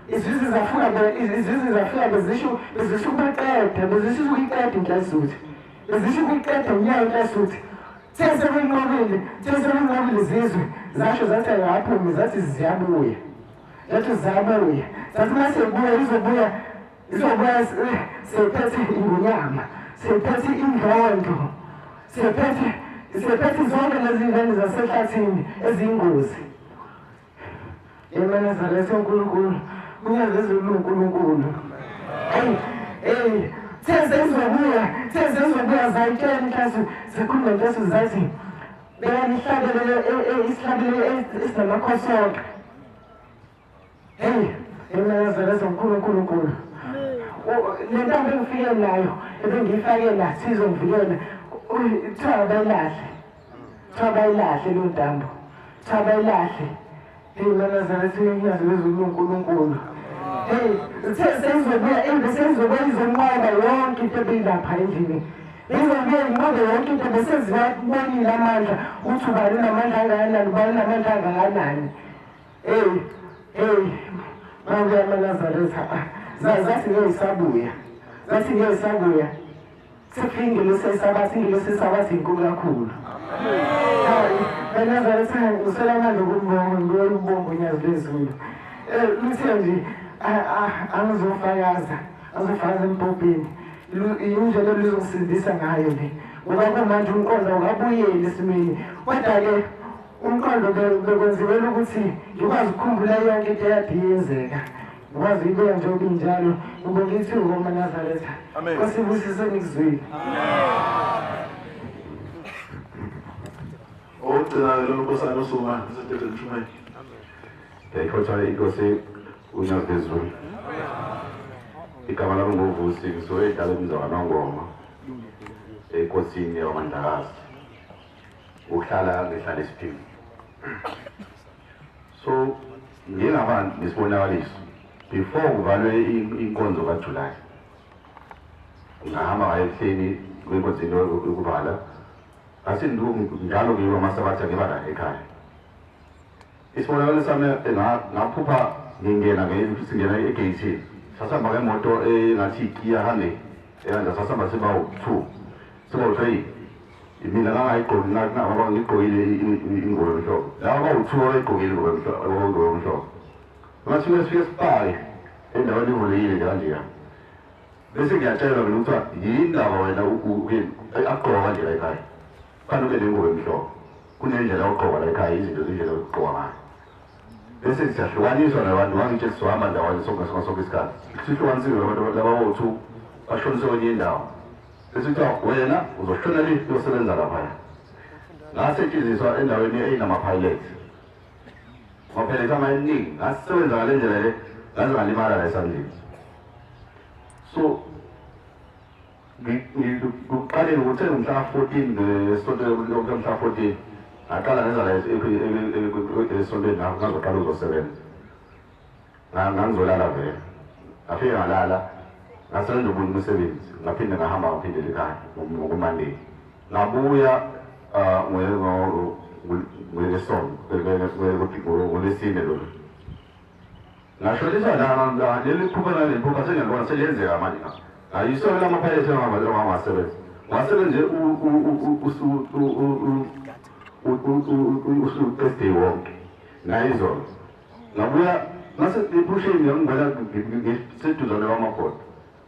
Izizwe zafika izizwe zafika bezisho bezisho ukubaqeda, bezisho ukuyiqeda inhlazuthi. Bezisho ukuyiqeda unyaka inhlazuthi. Sesekuyinqobile, sesekuyinqobile izizwe zasho zathi akaphumi, zathi ziyabuya. Zathi ziyabuya. Zathi uma seyibuya izobuya izobuya seyiphethe ingonyama, seyiphethe indlondo, seyiphethe seyiphethe zonke lezi ngane zasehlathini eziyingozi. EmaNazaretha uNkulunkulu, uNyazi lwezulu uNkulunkulu. Hey, hey, sezizobuya, sezizobuya zayitshela inhlasu, zikhuluma inhlasu zathi beka nihlabelele isihlabelelo esinamakhosi onke. Hey, eMaNazaretha uNkulunkulu. Le ntambo engifike nayo ebengiyifake la sizongivikela, kuthiwa abayilahle, kuthiwa abayilahle leyo ntambo, kuthiwa abayilahle. Hey, maNazaretha uNyazi lwezulu uNkulunkulu. Hey, seyizobuya imbi, seyizobuya izonqoba yonke into ebeyilapha endlini. Bengizobuye ngibonge yonke into besezibonile amandla ukuthi ubani unamandla angakanani, ubani unamandla angakanani. Eyi, eyi, babuya amaNazaretha, zathi ngeke zisabuya, zathi ngeke zisabuya. Sefika ingelosi esabatha, ingelosi esabatha inkulu kakhulu. Hayi, beNazaretha ngiswela amandla okumbonga, ngibuyela ukubonga uNyazi lwezulu. Luthe nje angizofakaza, angizofakaza embhobheni. Indlela oluzongisindisa ngayo le. Ngoba kumanje umqondo awukabuyeli esimeni. Kodwa-ke umqondo bekwenziwela ukuthi ngikwazi ukukhumbula yonke into eyade iyenzeka. Ngikwazi ukuyibeka njengoba injalo. Ngibonga ithuba kumaNazaretha. Nkosi ibusise nikuzwile. Owokugcina-ke lo nkosana usuma isidede mshumayeli. Yayikhotha inkosi uNyazi lwezulu. Igama lami nguVusi, ngisuke edlala emzini wakwaNongoma enkosini yakwaMandlakazi. Ukuhlala ngihlala esiphini. So ngingaba nesibonakaliso before kuvalwe inkonzo kaJuly. Ngahamba ngaye ekuseni kwinkonzini yokuvala. Ngase njalo ngiba amasabatha ngiba la ekhaya. Isibonakalo sami ngaphupha ngingena singena egeyithini. Sasihamba ngemoto engathi iKia Hyundai ekanje sasihamba siba u-2 siba u-3. Mina ngangayigqoki ngoba ngigqokile ingubo yomhlobo. Laba bawu-2 abayigqokile ingubo yomhlobo. Ngathi sifike sipake endaweni evulekile nje kanjeya. Bese ngiyatshelwa mina kuthiwa yini ndaba wena akugqoka kanje la ekhaya. Kufanele ube nengubo emhlophe. Kunendlela yokugqoka la ekhaya, izinto zindlela yokugqoka ngayo. Bese siyahlukaniswa nabantu, wangitshela sizohamba ndawonye sonke sonke sonke isikhathi. Sihlukanisiwe nabantu laba bowu-two bashoniswe kwenye indawo. Bese kuthiwa wena uzoshona le uyosebenza laphaya. Ngasetshenziswa endaweni eyinama-pilot. Ama-pilot amaningi, ngasebenza ngale ndlela le, ngaze ngalimala la esandleni. So kuqaleni kuthe ngomhla ka-14 ngesonto lomhla ka-14 ngaqala ngenza la esontweni ngazoqala uzosebenza. Ngangizolala vele. Ngafike ngalala ngasebenza omunye umsebenzi ngaphinde ngahamba ngaphindela ekhaya ngokuMonday. Ngabuya ngesonto ngolwesine lolu. Ngashoniswa la leli phupha naleli phupha sengiyalibona seliyenzeka manje ngapha. Ngayisona la maphayethe engangawasebenza. Wasebenze uThursday wonke. Ngayizolo. Ngabuya ngase ngiphusheni ngangibona ngiseduzane kwamabhodo.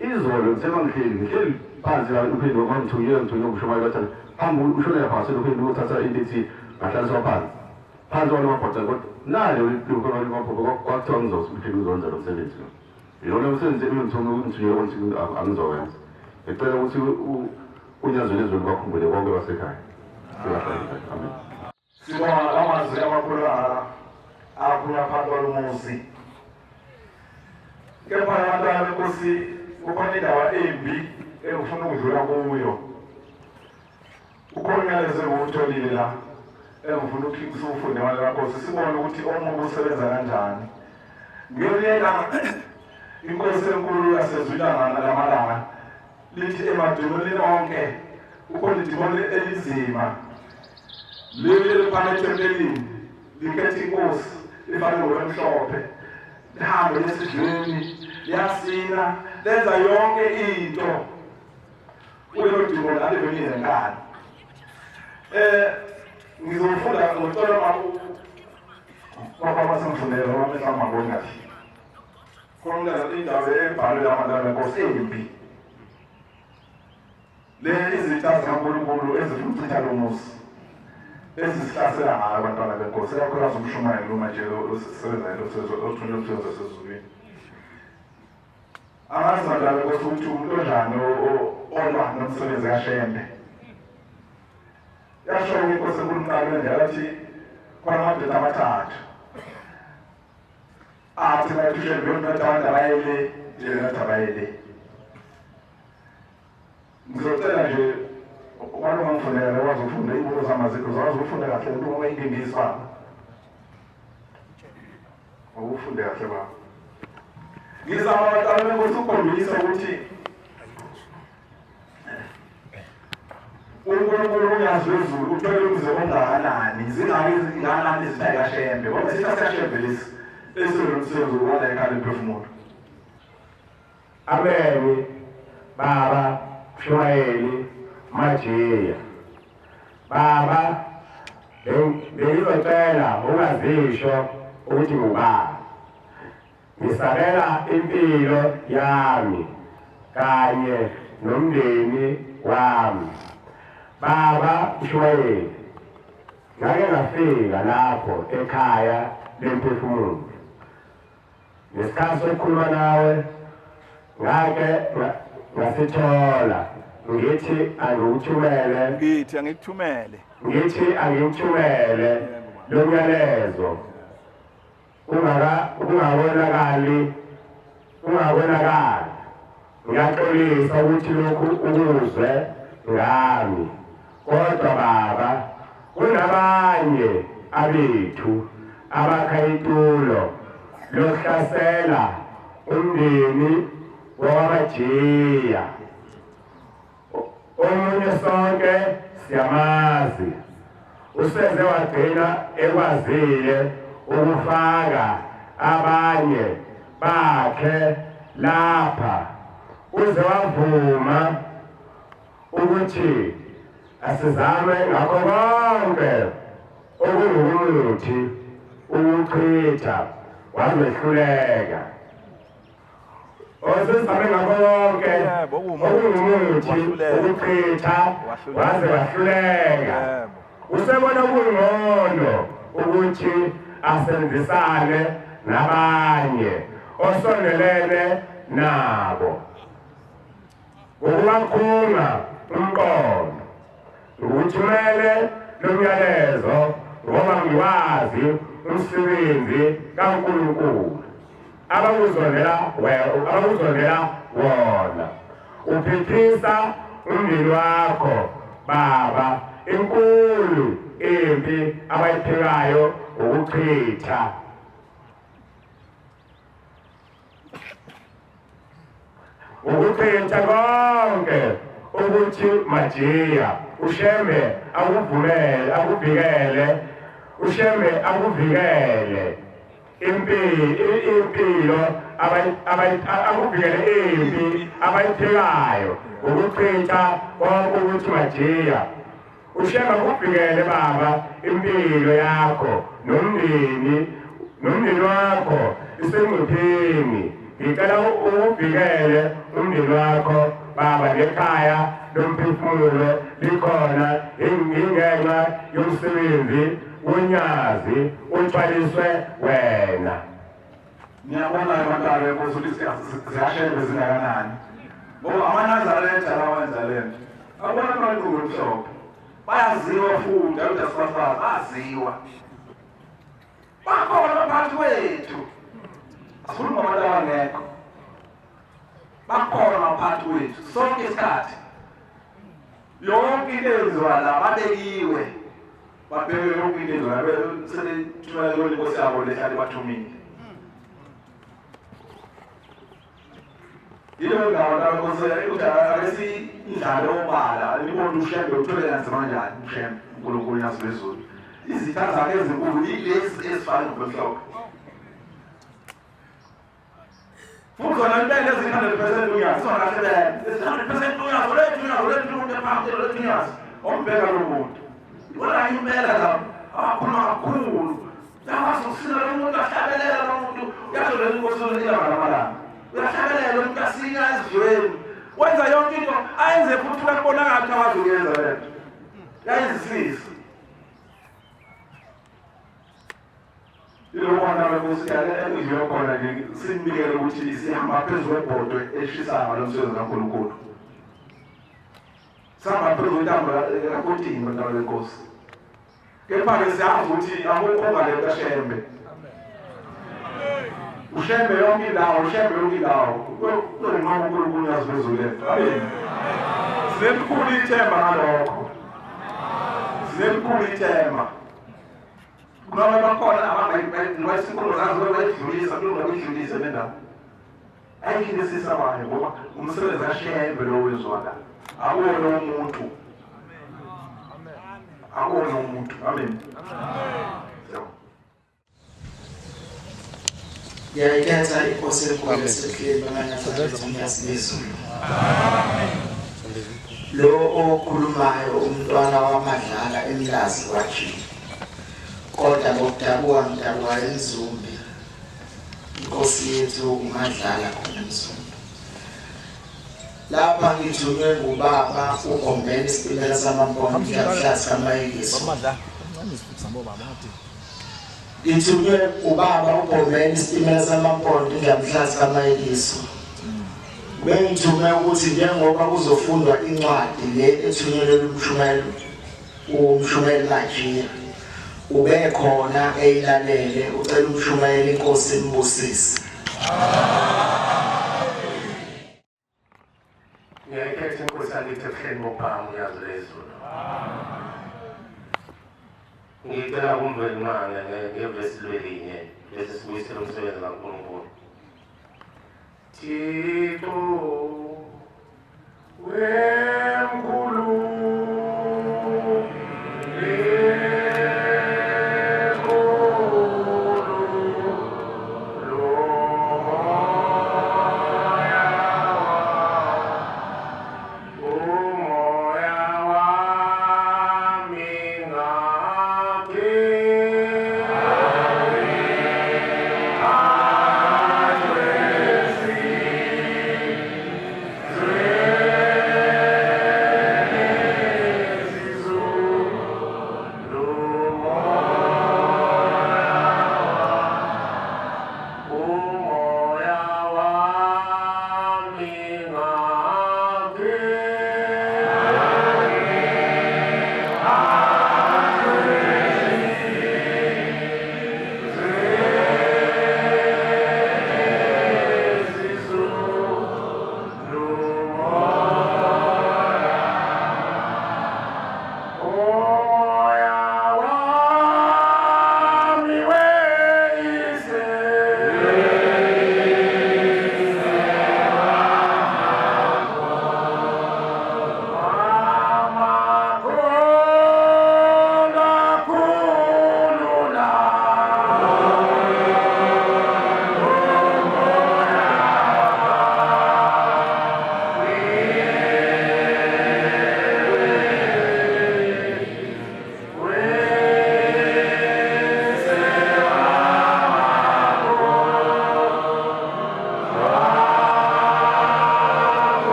Izolo ngithe mangihleli ngihleli phansi la uphinde wangithunyela ngithunywa umshumayeli wathi hamba ushonela phansi uphinde uyothatha into ethi ngahlaliswa phansi. Phansi kwalo mabhodo kodwa nalo lolu kwakuthiwa ngizophinde ngizokwenza lo msebenzi lo. Yilona msebenzi engithunyelwe ukuthi angizowenza. Ngicela ukuthi uNyazi lwezulu bakhumbule bonke basekhaya. Sibahlale. Amen. Sibonga lamazwi amakhulu akhulunywa phambi kwalo muzi. Kepha abantwana benkosi kukhona indaba embi engifuna ukudlula kuyo. Kukhona umyalezo engiwutholile la engifuna ukuthi siwufunde bantwana benkosi sibone ukuthi omubi usebenza kanjani. Ngelinye ilanga inkosi enkulu yasezulwini lamalanga lithi emadumeleni onke kukhona idimoni elinzima leli eliphana ethempelini likhetha inkosi lifake ngokwemhlophe lihambe lesidlweni liyasina lenza yonke into kulelo dimoni alivele linenkani. Ngizofunda ngocela baba basengifundela ngoba amehlo ami angiboni kahle. Khona indaba ebhalwe la bantwana benkosi embi. Le izitha zikaNkulunkulu ezifuna ukuchitha lo muzi ezisihlasela ngayo abantwana benkosi, ikakhulukazi umshumayeli lo manje osebenzayo othunyelwe umsebenzi wasezulwini. Angazi bantwana benkosi ukuthi umuntu onjani olwa nomsebenzi kaShembe. Yasho-ke inkosi enkulu umqalo njalo athi khona amadoda amathathu athi bathi uShembe yonke abantu abayele nje nathi abayele. Ngizocela nje ubani ongangifundela lo wazi ukufunda iy'buko zamaziko zawazi ukufunda kahle into uma ingingisi baba. Awufunde kahle baba. Ngizama bantwana benkosi ukukhombisa ukuthi uNkulunkulu unyazi lwezulu uthwele umzimba ongakanani, zingaki zingakanani izitha zikaShembe, ngoba isitha sikaShembe lesi esilomsebenzi wala ekhaya lemphefumulo. Ameni baba Mshumayeli Majiya. Baba bengizocela ungazisho ukuthi ngubani. Ngisabela impilo yami kanye nomndeni wami. Baba Mshumayeli ngake ngafika lapho ekhaya lemphefumulo. Ngesikhathi sokukhuluma nawe ngake ngasithola ngithi angikuthumele ngithi angikuthumele ngithi angikuthumele lo myalezo ungaka ungabonakali ungabonakali ngiyaxolisa ukuthi lokhu ukuzwe ngami kodwa baba kunabanye abethu abakha itulo lohlasela umndeni wakwaBajiya omunye sonke siyamazi useze wagcina ekwazile ukufaka abanye bakhe lapha uze wavuma ukuthi asizame ngakho konke okungumuthi ukuchitha wazehluleka osizame ngakho konke okungumuthi ukuchitha waze wahluleka usebona kungcono ukuthi asebenzisane nabanye osondelene nabo ngokubakhunga umqondo ngikuthumele lo myalezo ngoba ngiwazi umsebenzi kaNkulunkulu abakuzondela abakuzondela wona uphephisa umndeni wakho baba inkulu impi abayiphekayo ukuchitha Ukuchitha konke ukuthi Majiya uShembe akuvumele akuvikele uShembe akuvikele impilo akuvikele impi abayiphikayo ukuchitha konke ukuthi Majiya uShembe akuvikele baba impilo yakho nomndeni nomndeni wakho isengcupheni ngicela uwuvikele umndeni wakho baba nekhaya lomphefumulo likhona ingenxa yomsebenzi wonyazi uthwaliswe wena. Niyabona-ke bantwana benkosi ukuthi ziyashembe zingakanani ngoba amaNazaretha lawa enza le nto abona abantu ngomhlophe bayaziwa futhi ayuda sibafazi bayaziwa bakhona baphathi wethu asikhuluma abantu abangekho bakhona baphathi wethu sonke isikhathi yonke into eyenziwa la babekiwe babheke yonke into eyenziwa sebethumela yona inkosi yabo lehlale bathumile Yileyo ndawo la Nkosi ukuthi ake siyidlale obala nibone uShembe uthwele kanzima kanjani uShembe uNkulunkulu nyazi lwezulu. Izitha zakhe ezinkulu yilezi ezifana nokwemhlophe. Futhi zona impela ezi-100% unyazi zona kahle bele ezi-100% unyazi lethu unyazi lethu umuntu ephambi lethu unyazi ombheka lo muntu. Ibona impela lapho abakhuluma kakhulu Uyakwazi ukusina lo muntu ahlabelela lo muntu uyasho le nkosi ilanga lamalanga uyahlabelela lo muntu asina ezizweni wenza yonke into ayenze futhi uyakubonakala ukuthi akwazi ukuyenza le nto yayizisisi ilokwana wenkosi yake engiziyo khona nje sinikele ukuthi sihamba phezu kwebhodwe eshisayo ngalo msebenzi kaNkulunkulu sihamba phezu kwentambo kakotini bantwana benkosi Kepha-ke siyazi ukuthi akukho ngale kaShembe. UShembe yonke indawo, uShembe yonke indawo. Kuyonqoba uNkulunkulu uyazi wezulu. Amen. Sinelikhulu ithemba ngalokho. Sinelikhulu ithemba. Kunabantu bakhona abangayinkulumo zazo bayidlulisa, kulunga kuyidlulise le ndaba. Ayikho into esisabayo ngoba umsebenzi kaShembe lo wenziwa la. Akuwona umuntu. Akuwona umuntu. Amen. Ngiyayikhetha inkosi enkulu esehleli bakaNazaretha uNyazi lwezulu. Lo okhulumayo umntwana waMadlala eMlazi kwaJini. Kodwa ngokudabuka ngidabuka eMzumbe. Inkosi yethu uMadlala khona eMzumbe. Lapha ngithunywe ngubaba uGombeni isitimela samampondo Mhlathi kaMayikiso. Ngithunywe ubaba uGombeni isitimela samampondo Mhlathi kaMayikiso. Bengithume ukuthi njengoba kuzofundwa incwadi le ethunyelwe umshumayeli umshumayeli Majiya ube khona eyilalele ucela umshumayeli inkosi imbusise. Ngiyayikhetha inkosi yakithi ebuhleni bokuphakama uNyazi lwezulu. Ngicela kuMvelinqangi ngevesi lwelinye bese sibuyisela umsebenzi kaNkulunkulu. Thixo wemkhulu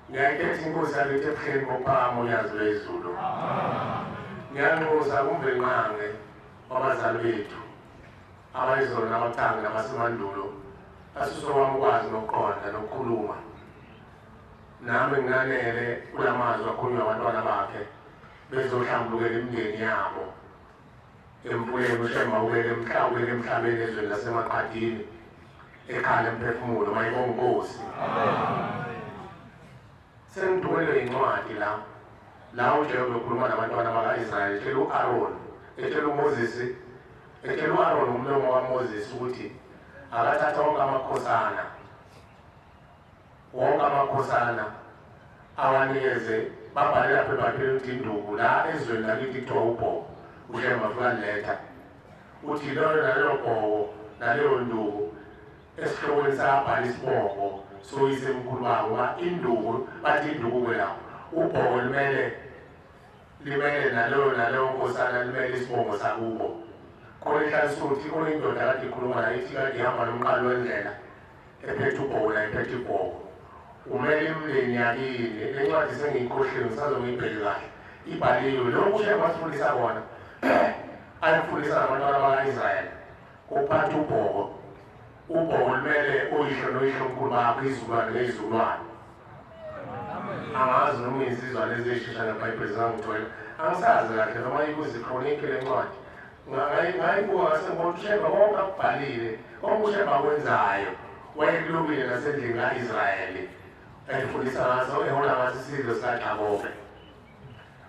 Ngiyakhetha inkosi yakithi ebuhleni bokuphakama uNyazi lwezulu. Ngiyanxusa kuMvelinqangi wabazali bethu abayizolo nabathanga nabasemandulo asuswa kwami ukwazi nokuqonda nokukhuluma. Nami nginanele kula mazwi akhulunywa abantwana bakhe bezohlambulukela imindeni yabo emfuleni uShemba ubeke ubeke emhlabeni ezweni lasemaqadini ekhaya lemphefumulo mayibonga inkosi. Sengithunyelwe incwadi la la uJehova ekhuluma nabantwana baka-Israyeli etshela u-Aaron etshela uMoses etshela u-Aaron umlomo kaMoses ukuthi akathatha wonke amakhosana wonke amakhosana awanikeze babhale lapha ebhayibhelini ukuthi induku la ezweni lakithi kuthiwa ubhoko uShembe afika letha uthi lolo nalelo bhoko naleyo nduku esihlokweni sabhala isibongo soyise mkhulu wabo ngoba induku bathi induku ke lapho ubhoko limele limele naleyo naleyo nkosana limele isibongo sakubo. Khona inhlansuthi khona indoda kade ikhuluma nayo ithi kade ihamba nomqalo wendlela ephethe ubhoko nayo ephethe ibhoko umele imndeni yakini. Le ncwadi sengiyikhohliwe ngisazongiyibheke kahle ibhaliwe lokhu uShembe wasifundisa kona ayifundisa nabantwana baka-Israyeli kuphatha ubhoko. Ubhoko limele oyihlo noyihlomkhulu bakho izizukulwane ngezizukulwane. Angazi noma insizwa lezi ezishesha ngebhayibheli zangithola angisazi kahle noma ikuzikhroniki le ncwadi ngayibuka ngase ngibona uShembe konke akubhalile konke uShembe akwenzayo wayekulobile nasendlini ka-Israyeli efundisa ngaso ehola ngaso isizwe sikaJakobe.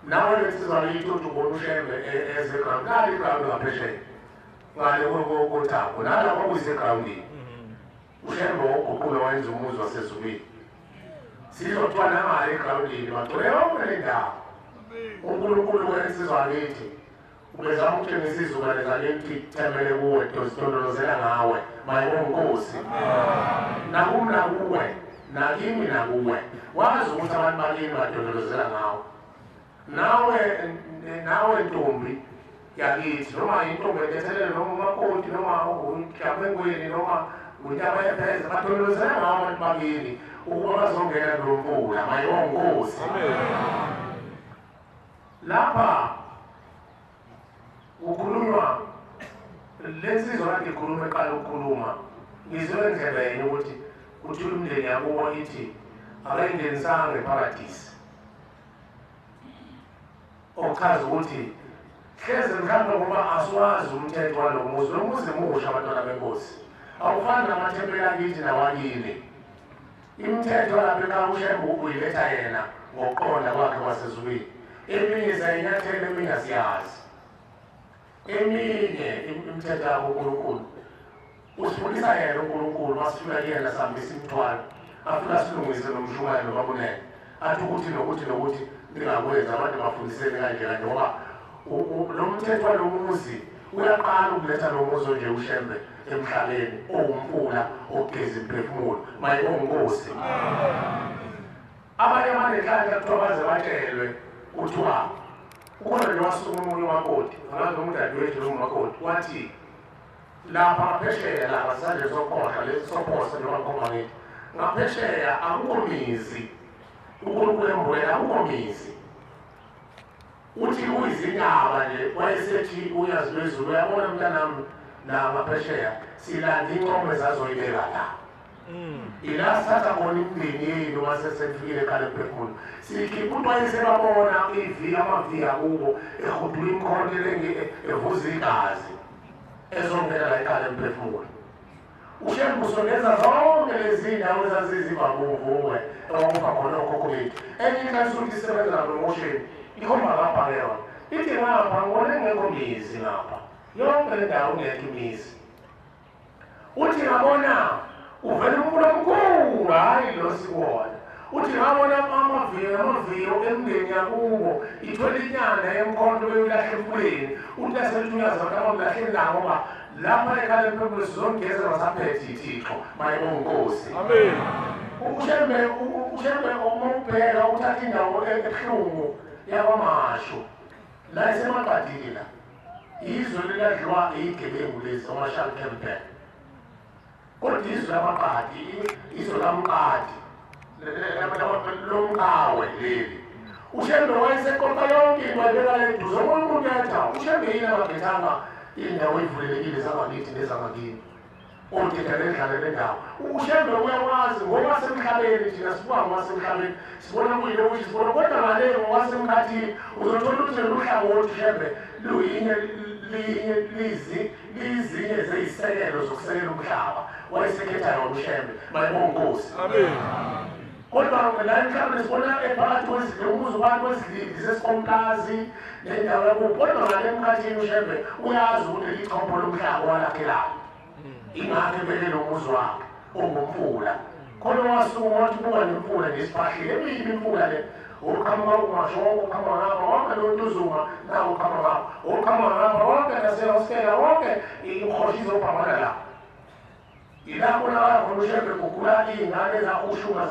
Nawe lensizwa yithi uthi ubona uShembe ezeground nali iground ngaphesheya ngale kothango nalapho kuyisegrawundini. uShembe woguqulo wayenza umuzi wasezulwini. Sizothiwa nangale egrawundini bagcwele yonke le ndawo. uNkulunkulu wensizwa kithi ubezama ukutshengisa izizukulwane zakithi thembele kuwe, zidondolozela ngawe, mayibonginkosi. Nakumi nakuwe, nakimi nakuwe, wazi ukuthi abantu bakini badondolozela ngawe. Nawe ntombi yakithi, noma intombi enethelele, noma umakoti, noma umhlabengweni, noma untaba yepheze, badondolozela ngawe abantu bakini ukuba bazongena kulo mfula, mayibonginkosi. Lapha ukhulunywa lensizwa kade ikhuluma eqala ukukhuluma, ngizwe endlebeni ukuthi kuthiwa imindeni yakubo ithi akayingenisanga eparadisi, okuchaza ukuthi hleze mhlawumbe ngoba asiwazi umthetho walo muzi. Lo muzi musha abantwana benkosi, awufani namathempeli akithi nawakini. Imithetho lapha ekhaya uShembe uyiletha yena ngokuqonda kwakhe kwasezulwini. Eminye siyayinyathela, eminye asiyazi. Eminye imithetho yakuNkulunkulu usifundisa yena uNkulunkulu, masifika kuyena sihambisa imithwalo, afika silungise nomshumayelo noma kunene, athi ukuthi nokuthi nokuthi ningakwenzi, abantu bafundiseni kanje kanje, ngoba lo mthetho walo muzi uyaqala ukuletha lo muzi onje uShembe emhlabeni owumfula ogeza imphefumulo, mayibonginkosi. Abanye abanenhlanhla kuthiwa baze batshelwe kuthiwa ukhona nje wasuka omunye umakoti, angazi noma udadewethu noma umakoti, wathi lapha ngaphesheya lapha sisandleni sokhohla lesi sophosa njengoba ngikhomba ngithi ngaphesheya akukho mizi, uNkulunkulu embulela akukho mizi. Uthi kuyizinyaba nje, wayesethi uyazi lwezulu, uyabona mntanami la ngaphesheya silanda inkomo ezazoyibeka la. Ila sithatha khona imindeni yenu mase senifikile ekhaya lemphefumulo. Sikhipha umuntu wayesebabona ivi amavi akubo ehudula imikhonto evuza igazi ezongena la ekhaya lemphefumulo. uShembe usondeza zonke lezi ndawo ezazizibabumvuwe okwakufa khona okhokho bethu. Enye inhlansi ukuthi isebenza napromotion ikhomba ngapha-ke yona ithi ngapha ngibona engekho mizi ngapha, yonke le ndawo ingekho imizi. Uthi ngabona uvela umfula omkhulu, hhayi lo sikuwona. Uthi ngabona amaviyo emndeni yakubo ithwele inyanda yemkhonto beyilahla emfuleni. Uthi asethi uyazi abantu abamlahleni la ngoba lapha ekhaya lemphefumulo sizongeza basaphethe ithixo, mayibonginkosi. Amen. uShembe uma ubheka uthatha indawo ebuhlungu yakwaMashu la isemaqadini la, izwe liladliwa iyigebengu lezi oMarshall Campbell, kodwa izwe lamaqadi, izwe lamqadi lomqawe leli. uShembe wayeseqoqa yonke into wayibeka eduze. Omunye umuntu uyathi uShembe yini angagethanga indawo evulelekile zangakithi nezangakini, odeda nendlala lendawo. uShembe uyakwazi ngokwasemhlabeni, thina sibuka ngokwasemhlabeni sibona kuyilo ukuthi sibona, kodwa ngale ngokwasemkhathini uzothola ukuthi lolu hlangothi uShembe luyinye lizinye zeyisekelo zokusekela umhlaba wayesekhetha yona uShembe, mayibonginkosi. Amen. Kodwa la emhlabeni sibona ephakathi umuzi phakathi kwezilindi sesikomkazi nendawo yakubo, kodwa ngale emkhathini uShembe uyazi ukuthi leli chopho lomhlaba walakhelayo, ingakho ebeke lo muzi wakhe ongumfula. Khona wasuka wathi buka nemfula nje siphahlile, emibi imfula le uqhamuka umasho wonke uqhamuka ngapha wonke lo Ntuzuma nawo uqhamuka ngapha uqhamuka ngapha wonke nasehostela wonke ihosha izophambana la. Ila kubonakala khona uShembe gugula iy'ngane zahushunga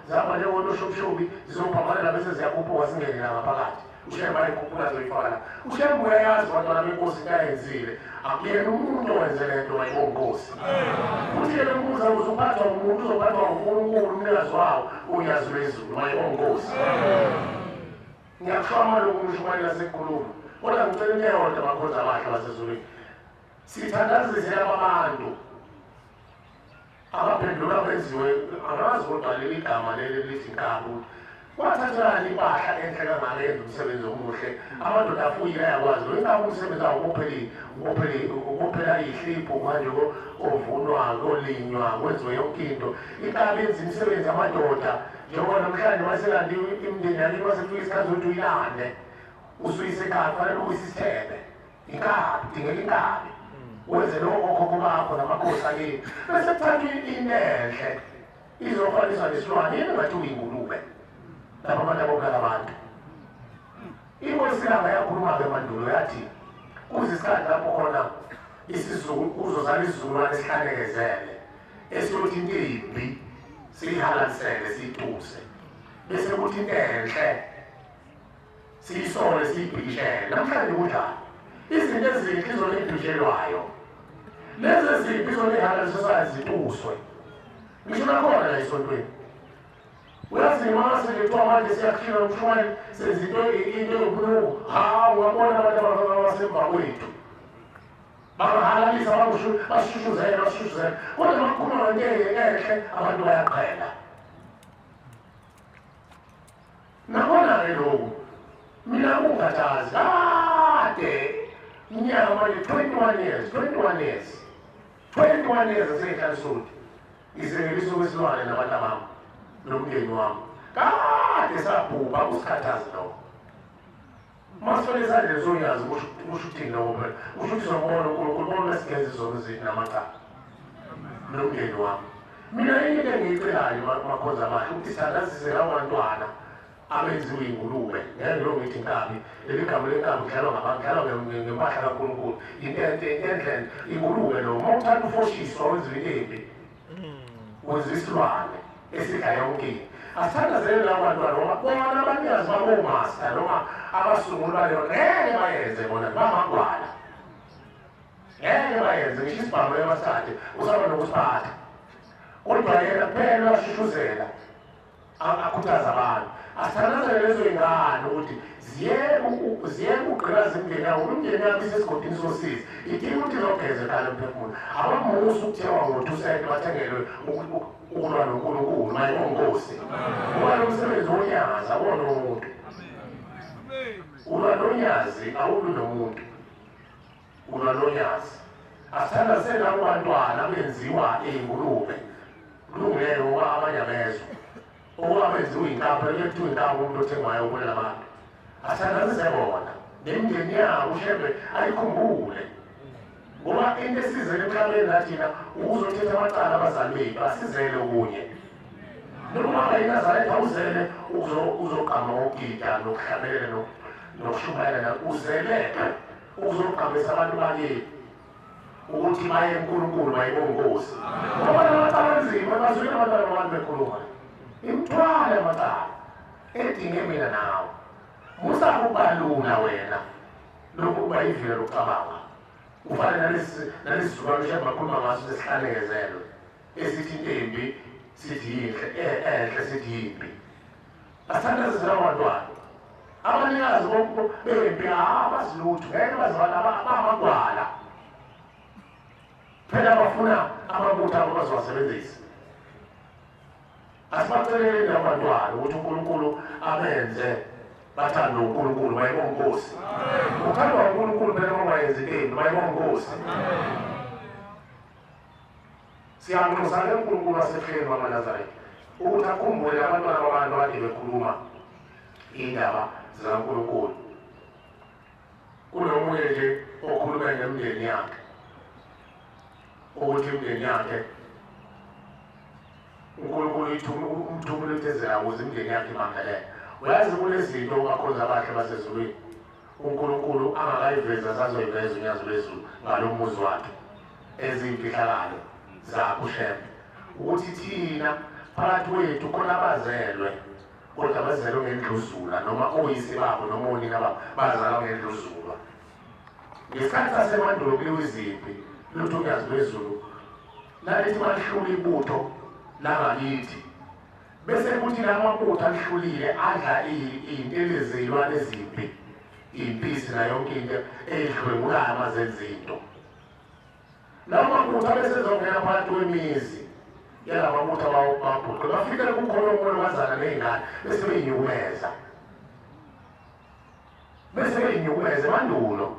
zama njengonoshobishobi zizophambana la bese ziyakhuphuka zingene la ngaphakathi. uShembe ayikhuphula zoyifaka la. uShembe uyayazi bantwana benkosi into ayenzile, akuyena umuntu owenze le nto, mayibonginkosi. Futhi-ke lo muzi awuzuphathwa umuntu, uzophathwa uNkulunkulu umnikazi wawo uNyazi lwezulu, mayibonginkosi. Ngiyakusho amalungu umshumayeli sekukhuluma, kodwa ngicela into eyodwa bakhonzi abahle basezulwini, sithandazise laba bantu abaphendula benziwe angazi kodwa leli gama leli lithi nkabi. Kwathathelani impahla enhle kangaka yenza umsebenzi omuhle, amadoda afuyile ayakwazi lo inkabi umsebenzi wawo ukuphela ihliphu manje kovunwa kolinywa kwenziwe yonke into. Inkabi yenza imisebenzi amadoda, njengoba namhlanje maselande imindeni yakini masefika isikhathi sokuthi uyilande usuyise ekhaya kufanele uyise isithebe. Inkabi dingeka inkabi wenze lokho okhokho bakho namakhosi akini bese kuthathwa into enhle izofaniswa nesilwane yini ngathi uyingulube lapho abantu abokala abantu. Inkosi ilanga yakhuluma-ke mandulo yathi kuze isikhathi lapho khona isizukulu kuzozala isizukulwane esihlanekezele esiyothi into embi siyihalalisele siyituse bese kuthi into enhle siyisole siyibhikishele. Namhlanje kunjani? Izinto ezinhle izona ey'bhishelwayo, lezi ezimbi izona ey'halaliselwayo zituswe. Ngisho nakhona la esontweni uyazi mase kuthiwa manje siyakhishwa umshumayeli senza into yobunuku. Hawu, wabona abantu abasemva kwethu bangahalalisa bashushuzele bashushuzele, kodwa makukhuluma ngento enhle abantu bayaqhela. Nakhona-ke lokhu mina kungikhathazi kade mnyaka manje 21 years, 21 years, 21 years asengihlalisoti ngizengeliswa kwesilwane nabantu abami nomndeni wami kade sabhubha. Kusikhathazi lokho masifele esandleni sonyazi. Kusho ukuthini lokho? Phela kusho ukuthi sombona uNkulunkulu bona singenza izono zethu namacala nomndeni wami. Mina into engiyicelayo makhonza amahle ukuthi sithandazise labo bantwana abenziwe ingulube. Ngeke ngilo ngithi inkabi, leli gama lenkabi kudlalwa ngabantu, kudlalwa ngempahla kaNkulunkulu. Into enhle ingulube lo uma uthanda ufoshiswa wenziwe into embi, wenziwa isilwane esidla yonke into. Asithandazele labo bantwana ngoba bona abanikazi babomasta noma abasunguli baleyo ngeke bayenze, bona bamagwala, ngeke bayenze. Ngisho isibhamu emasithathe usaba nokusiphatha, kodwa yena kuphela uyashushuzela akhuthaza abantu. Asithandazele lezo y'ngane ukuthi ziyeke ukugqilaza imindeni yabo. Umndeni yabo isesigodini sosizi, idinga ukuthi izogeza ekhaya lomphefumulo. Abamusa ukuthiwa ngo-2 cent bathengelwe ukulwa noNkulunkulu. Mayibonkosi ngoba lo msebenzi wonyazi awona umuntu. Ulwa nonyazi, awulwi nomuntu, ulwa nonyazi. Asithandazele labo bantwana benziwa iy'ngulube. Kulungile ngoba abanye abezwa ukuba benziwa inkabi, kuthiwa inkabi umuntu othengwayo ubulala abantu. Asithandazise bona nemindeni yabo, uShembe ayikhumbule ngoba into esizele emhlabeni la thina ukuzothetha amacala abazali bethu, asizele okunye. Noma ngabe iNazaretha uzele uzogqama ngokugida nokuhlabelela nokushumayela, uzele ukuzogqamisa abantu bakini ukuthi baye eNkulunkulu, bayibonkosi ngoba lamacala anzima. Bazwile abantwana babantu bekhuluma imithwalo yamacala edinge mina nawe. Musa kubalula wena lokhu kuba ivila lokucabanga ufane nalesi sizukulwane uShembe bakhuluma ngaso sesihlanekezelwe esithi into embi sithi yinhle, enhle sithi yimbi. Asithandazise labo bantwana. Abanikazi bempi abazi lutho, ngeke bazibala, bamagwala phela, bafuna amabutho abo bazowasebenzisa. Asibaceleleni labo bantwana ukuthi uNkulunkulu abenze bathande uNkulunkulu, bayibonkosi. Uthandwa uNkulunkulu phela uma ungayenzi into embi. Bayibonkosi. Siyanxusa-ke uNkulunkulu wasehleni wamaNazaretha ukuthi akhumbule abantwana babantu abade bekhuluma iy'ndaba zikaNkulunkulu. Kunomunye nje okhuluma ngemindeni yakhe ukuthi imindeni yakhe uNkulunkulu umthumile ukuthi ezela ukuze imindeni yakhe imangalele. Uyazi kunezinto abakhonzi abahle basezulwini uNkulunkulu angakayivezi asazoyiveza unyazi lwezulu ngalo muzi wakhe eziyimfihlakalo zakho uShembe ukuthi thina phakathi kwethu khona abazelwe kodwa bazelwe ngendluzula noma oyise babo noma onina babo bazalwa ngendluzula. Ngesikhathi sasemandulo kuliwa izimpi, lutho unyazi lwezulu lalithi malihlula ibutho langakithi bese kuthi lamabutho alihlulile adla iy'ntelezi zey'lwane ezimbi, iy'mpisi nayo yonke into ey'dlwengulayo amazenza into. Lawo mabutho abesezongena phakathi kwemizi yala mabutho ababhuqe bafikele kukhona omolokazana ney'ngane bese beyinyukumeza, bese beyinyukumeza emandulo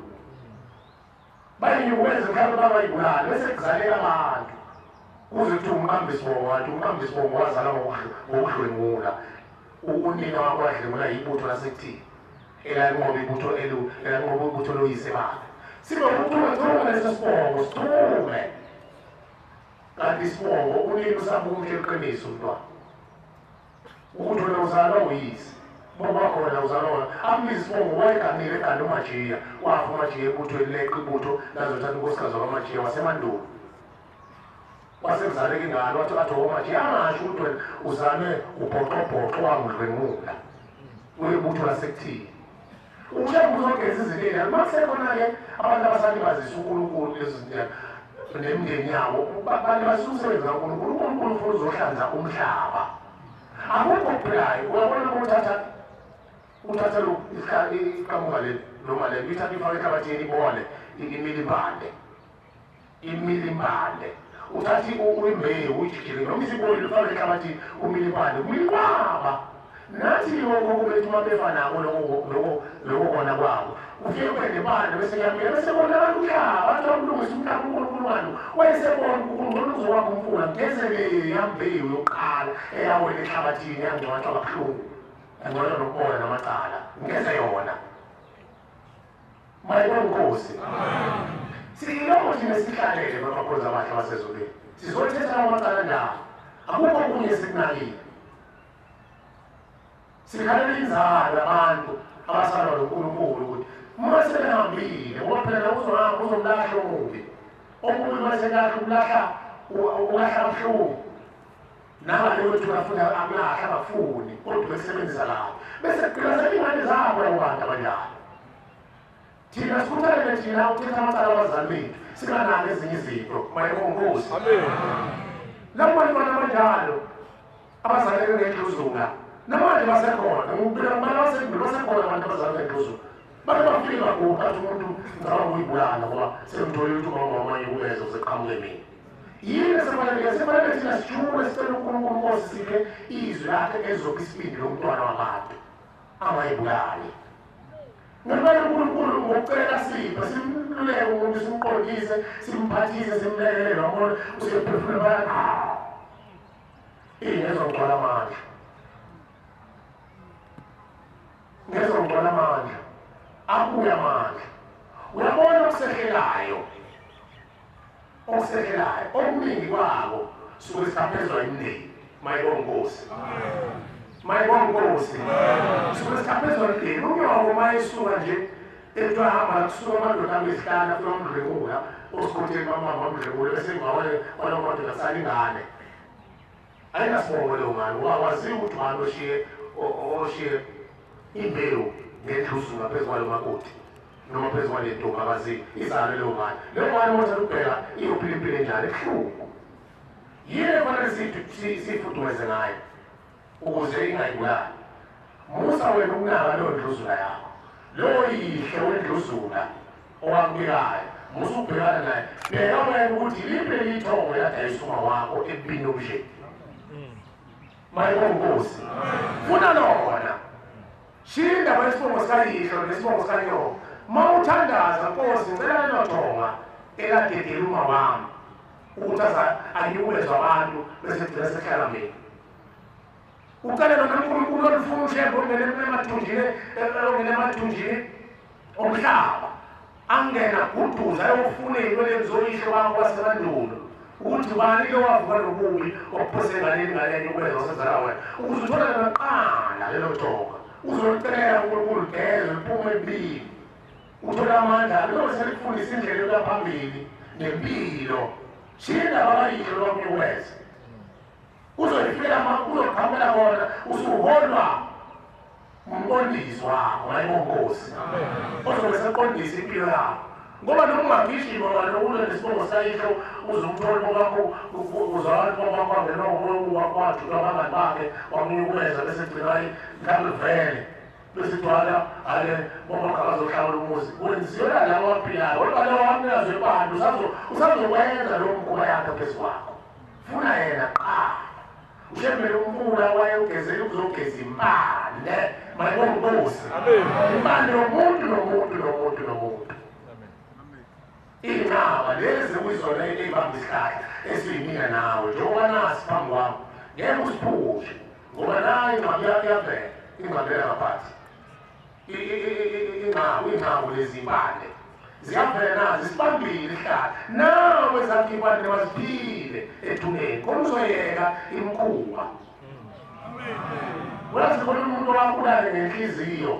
bayinyukumeze mhlawumbe babayibulali bese kuzaleka abantu kuze kuthiwa umqambi sibongo, kanti umqambi sibongo wazalwa ngokudlwengula. Unina wakho wadlwengula ibutho lasekuthini elanqoba ibutho elanqoba ibutho loyise bakhe. Sibe uchume chume leso sibongo sichume. Kanti isibongo unini usabumhle iqiniso umntwana. Ukuthi wena uzalwa uyise. Bongo wakho wena uzalwa wena. Ambiza isibongo wayeganile egane uMajiya. Wafa uMajiya ebuthweni leqa ibutho lazothatha unkosikazi wakwaMajiya waseMandulo. Wasekuzaleka ingane wathi athi uMajiya angasho ukuthi wena uzalwe ubhoqobhoqo wangidlwengula. Uyibutho lasekuthini. Ushembe uzogeza izinto. Makusekhona-ke abantu abasalibazisa uNkulunkulu lezo zinto nemindeni yabo balibazisa umsebenzi kaNkulunkulu. uNkulunkulu ufuna uzohlanza umhlaba. Akukho okuphilayo. Uyabona uma uthatha iqhamuka leli noma leli uyithatha ifake ehlabathini ibole imile impande. Uthatha imbewu uyijikile noma isibolile ufake ehlabathini umile impande kumile inqwaba. Nathi okhokho bethu uma befa nako lokho kona kwabo ufike kube nempande bese kuyamila bese konakala umhlaba. Athi wamlungisa umhlaba uNkulunkulu walo wayesebona uNkulunkulu uzowakha umfula ngeze leya mbewu yokuqala eyawela ehlabathini yangcwatshwa kabuhlungu yangcwatshwa nokubola namacala ngeze yona. Mayibonke Nkosi. Siloko thina sihlalele bamakhozi abahle basezulwini sizothetha amacala ndawo akukho okunye esikunakile. Sikhalela inzalo abantu abasalwa noNkulunkulu ukuthi uma sebehambile ngoba phela uzohamba uzomlahla omubi. Omubi uma selahla umlahla ulahla kabuhlungu. Nangale kwethu afuna akulahla abafuni kodwa besebenzisa lapho. Bese kugqilazeka ingane zabo labo bantu abanjalo. Thina sikhuthalele thina ukuthetha amacala abazali bethu singanaki ezinye izinto. Mayibonke Nkosi. Labo bantwana abanjalo abazaleke ngendluzula namanje basekhona. Ngibila abantu basendulo basekhona abantu abazaleke ngendluzula. Bake bafike baguqa athi umuntu ngicabanga ukuyibulala ngoba sengitholile ukuthi umama wamanye ubeze useqhamuke mina. Yini esifanele sifanele thina sijule sicele uNkulunkulu Nkosi siphe izwi lakhe ezopha isibindi lomntwana wabantu angayibulali. Ngempela uNkulunkulu ngokucela siphe simluleke umuntu simqondise simphathise simlekelele wabona usephefumula baya ngezogcwala amandla. Ngezogcwala amandla. Abuye amandla. Uyabona okusehlelayo. Okusehlelayo okuningi kwako suke sichaphezwa imindeni. Mayibonke Nkosi. Mayibonke Nkosi. Suke sichaphezwa imindeni. Unyoko uma esuka nje ethiwa hamba kusuka amadoda angesihlanu afika umdlwengula osikhotheni bamama umdlwengula bese emva kwaloo madoda kusala ingane. Ayinasibongo leyo ngane ngoba waziwa ukuthi ubani oshiye imbewu ngendluzula phezu kwalo makoti noma phezu kwale ntombi abaziyo izalwe leyo ngane. Leyo ngane uma uthanda ukubheka iyophila impilo enjani ebuhlungu. Yini efanele siyifudumeze ngayo ukuze ingayibulali? Musa wena ukunaka leyo ndluzula yakho. Lowo yihle wendluzula owakubikayo musa ukubhekana naye. Bheka wena ukuthi iliphi leli ithongo eladayisa uma wakho ekubini obujeni. Mayibonke Nkosi. Funa lona. Shiya indaba yesibongo sikayihlo nesibongo sikanyoko. Uma uthandaza Nkosi ngicela lelo thonga eladedela uma wami ukuthi anyukumezwe abantu bese gcina sehlala mina. Ucele lona uNkulunkulu olufuna ushembe ongene emathunjini omhlaba angena guduza ayofuna ey'ntweni zoyihlo bakho basemandulo ukuthi ubani lo wavuka nobubi wakuphose enganeni ngalento ukwenza wasezala wena ukuze uthole lona lelo thonga uzolicela uNkulunkulu geze liphume ebili uthole amandla lobe selikufundisa indlela yokuya phambili nempilo. Shiya indaba abayihlo bakunikeza uzoyifikela uzoqhamukela kona usuholwa umqondisi wakho. Mayibonke Nkosi. Ozobe seqondisa impilo yakho ngoba noma ungagijima wena ulwe nesibongo sayihlo uze umthole bobakho uzalwa bobakho angenwa umoya wajuka abangani bakhe wamnyukumeza bese gcina mhlawumbe vele bese gcwala hale bobakho abazohlawula umuzi kwenziwa lawo aphilayo kodwa lawo amnikazi webandla usazokwenza lowo mkhuba yakhe phezu kwakho. Funa yena qala. Ushembele umfula wayewugezela ukuzogeza impande. Mayibonke Nkosi. Impande yomuntu nomuntu nomuntu nomuntu. Iy'nqaba lezi kuyizona ey'bamba isihlahla esiyimina nawe njengoba nasi phambi kwami ngeke usiphushe ngoba nayo ingqabu iyavela ingqabu ngaphansi. Ingqabu lezi impande Ziyavela nazo isibambile ihlala. Nawe zakhipha waziphile ethuneni. Khona uzoyeka imikhuba. Uyazi khona umuntu owabulale ngenhliziyo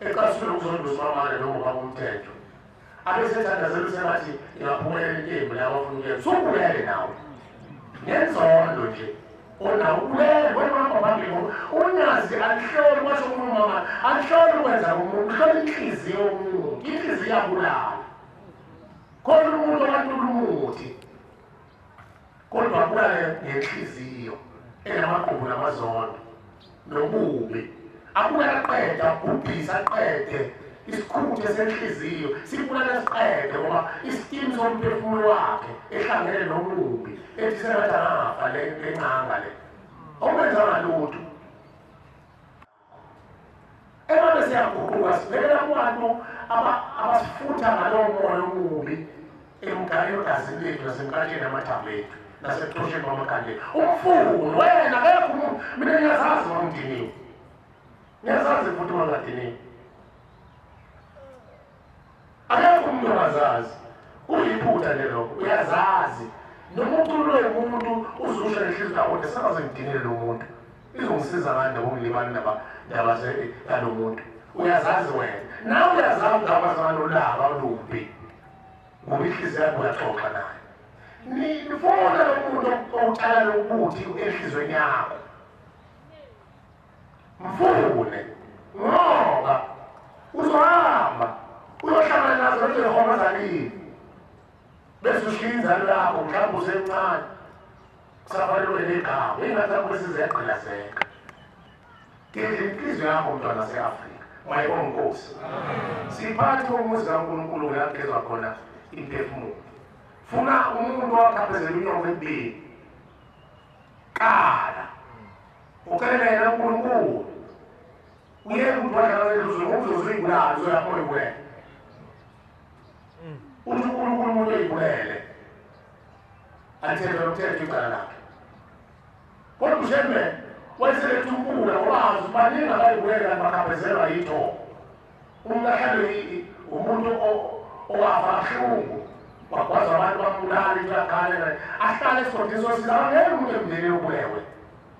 ecasule ukuzonduswa amane noma ubaba umthetho. Abesethandazela usengathi ingaphumelela inkembu la abafuna ukuyenza. Usubulele nawe. Ngenzondo nje. Ona ubulele wena uhamba phambili ngoba unyazi alihloli kwasho umama alihloli ukwenza umuntu uhlola inhliziyo yomuntu inhliziyo iyabulala. Khona umuntu owantula umuthi kodwa abulale ngenhliziyo enamaqhubu namazondo nobubi. Abulale aqede abhubhise aqede isikhuthe senhliziyo sibulala siqede ngoba isitimu somphefumulo wakhe ehlangene nomubi ethi sengathi angafa le lencanga le awumenzanga lutho. Emabe siyaguquka sibhekela kubantu abasifutha ngalowo moya omubi emgazini lethu nasemkantsheni yamathambo ethu nasekuxosheni kwamakhanda ethu. Umfuni wena akekho umuntu mina ngiyazazi uma ngidiniwe ngiyazazi futhi uma ngingadiniwe. Akekho umuntu ongazazi. Kuyiphutha nje lokho uyazazi noma ucululwe umuntu uzusho nenhliziyo yakho kodwa sengaze ngidinile lo muntu izongisiza ngani ndaba ongilimali ndaba ndaba yalo muntu. Uyazazi wena nawe uyazazi ndaba zanolaka olubi ngoba inhliziyo yakho uyaxoxa naye. Nifuna lo muntu owutshala lobuthi enhliziyweni yakho mfune ngoba uzohamba uyohlangana nazo lezo zihoma zakini bese ushiya inzalo yakho mhlawumbe usemncane kusafanele negama ingane zakho bese ziyagqilazeka. Gedla inhliziyo yakho mntwana se-Afrika mayibonga inkosi. Siphathi komuzi kaNkulunkulu la kugezwa khona imphefumulo. Funa umuntu owakhaphezela unyoko ekubeni qala ucele yena uNkulunkulu uyeke ukuthi wadlala lezwe ngokuzozoyibulala uzoyapho ibulele. Uthi uNkulunkulu umuntu oyibulele alithethe lomthetho icala lakhe. Kodwa uShembe wayeseletha unkula ngoba azi baningi abayibulela bakhabezelwa yitho. Umuntu ahlale umuntu owafa kabuhlungu wagwaza abantu bambulala into yakhala ahlale esigodini sosiza angeke umuntu emndenini ubulewe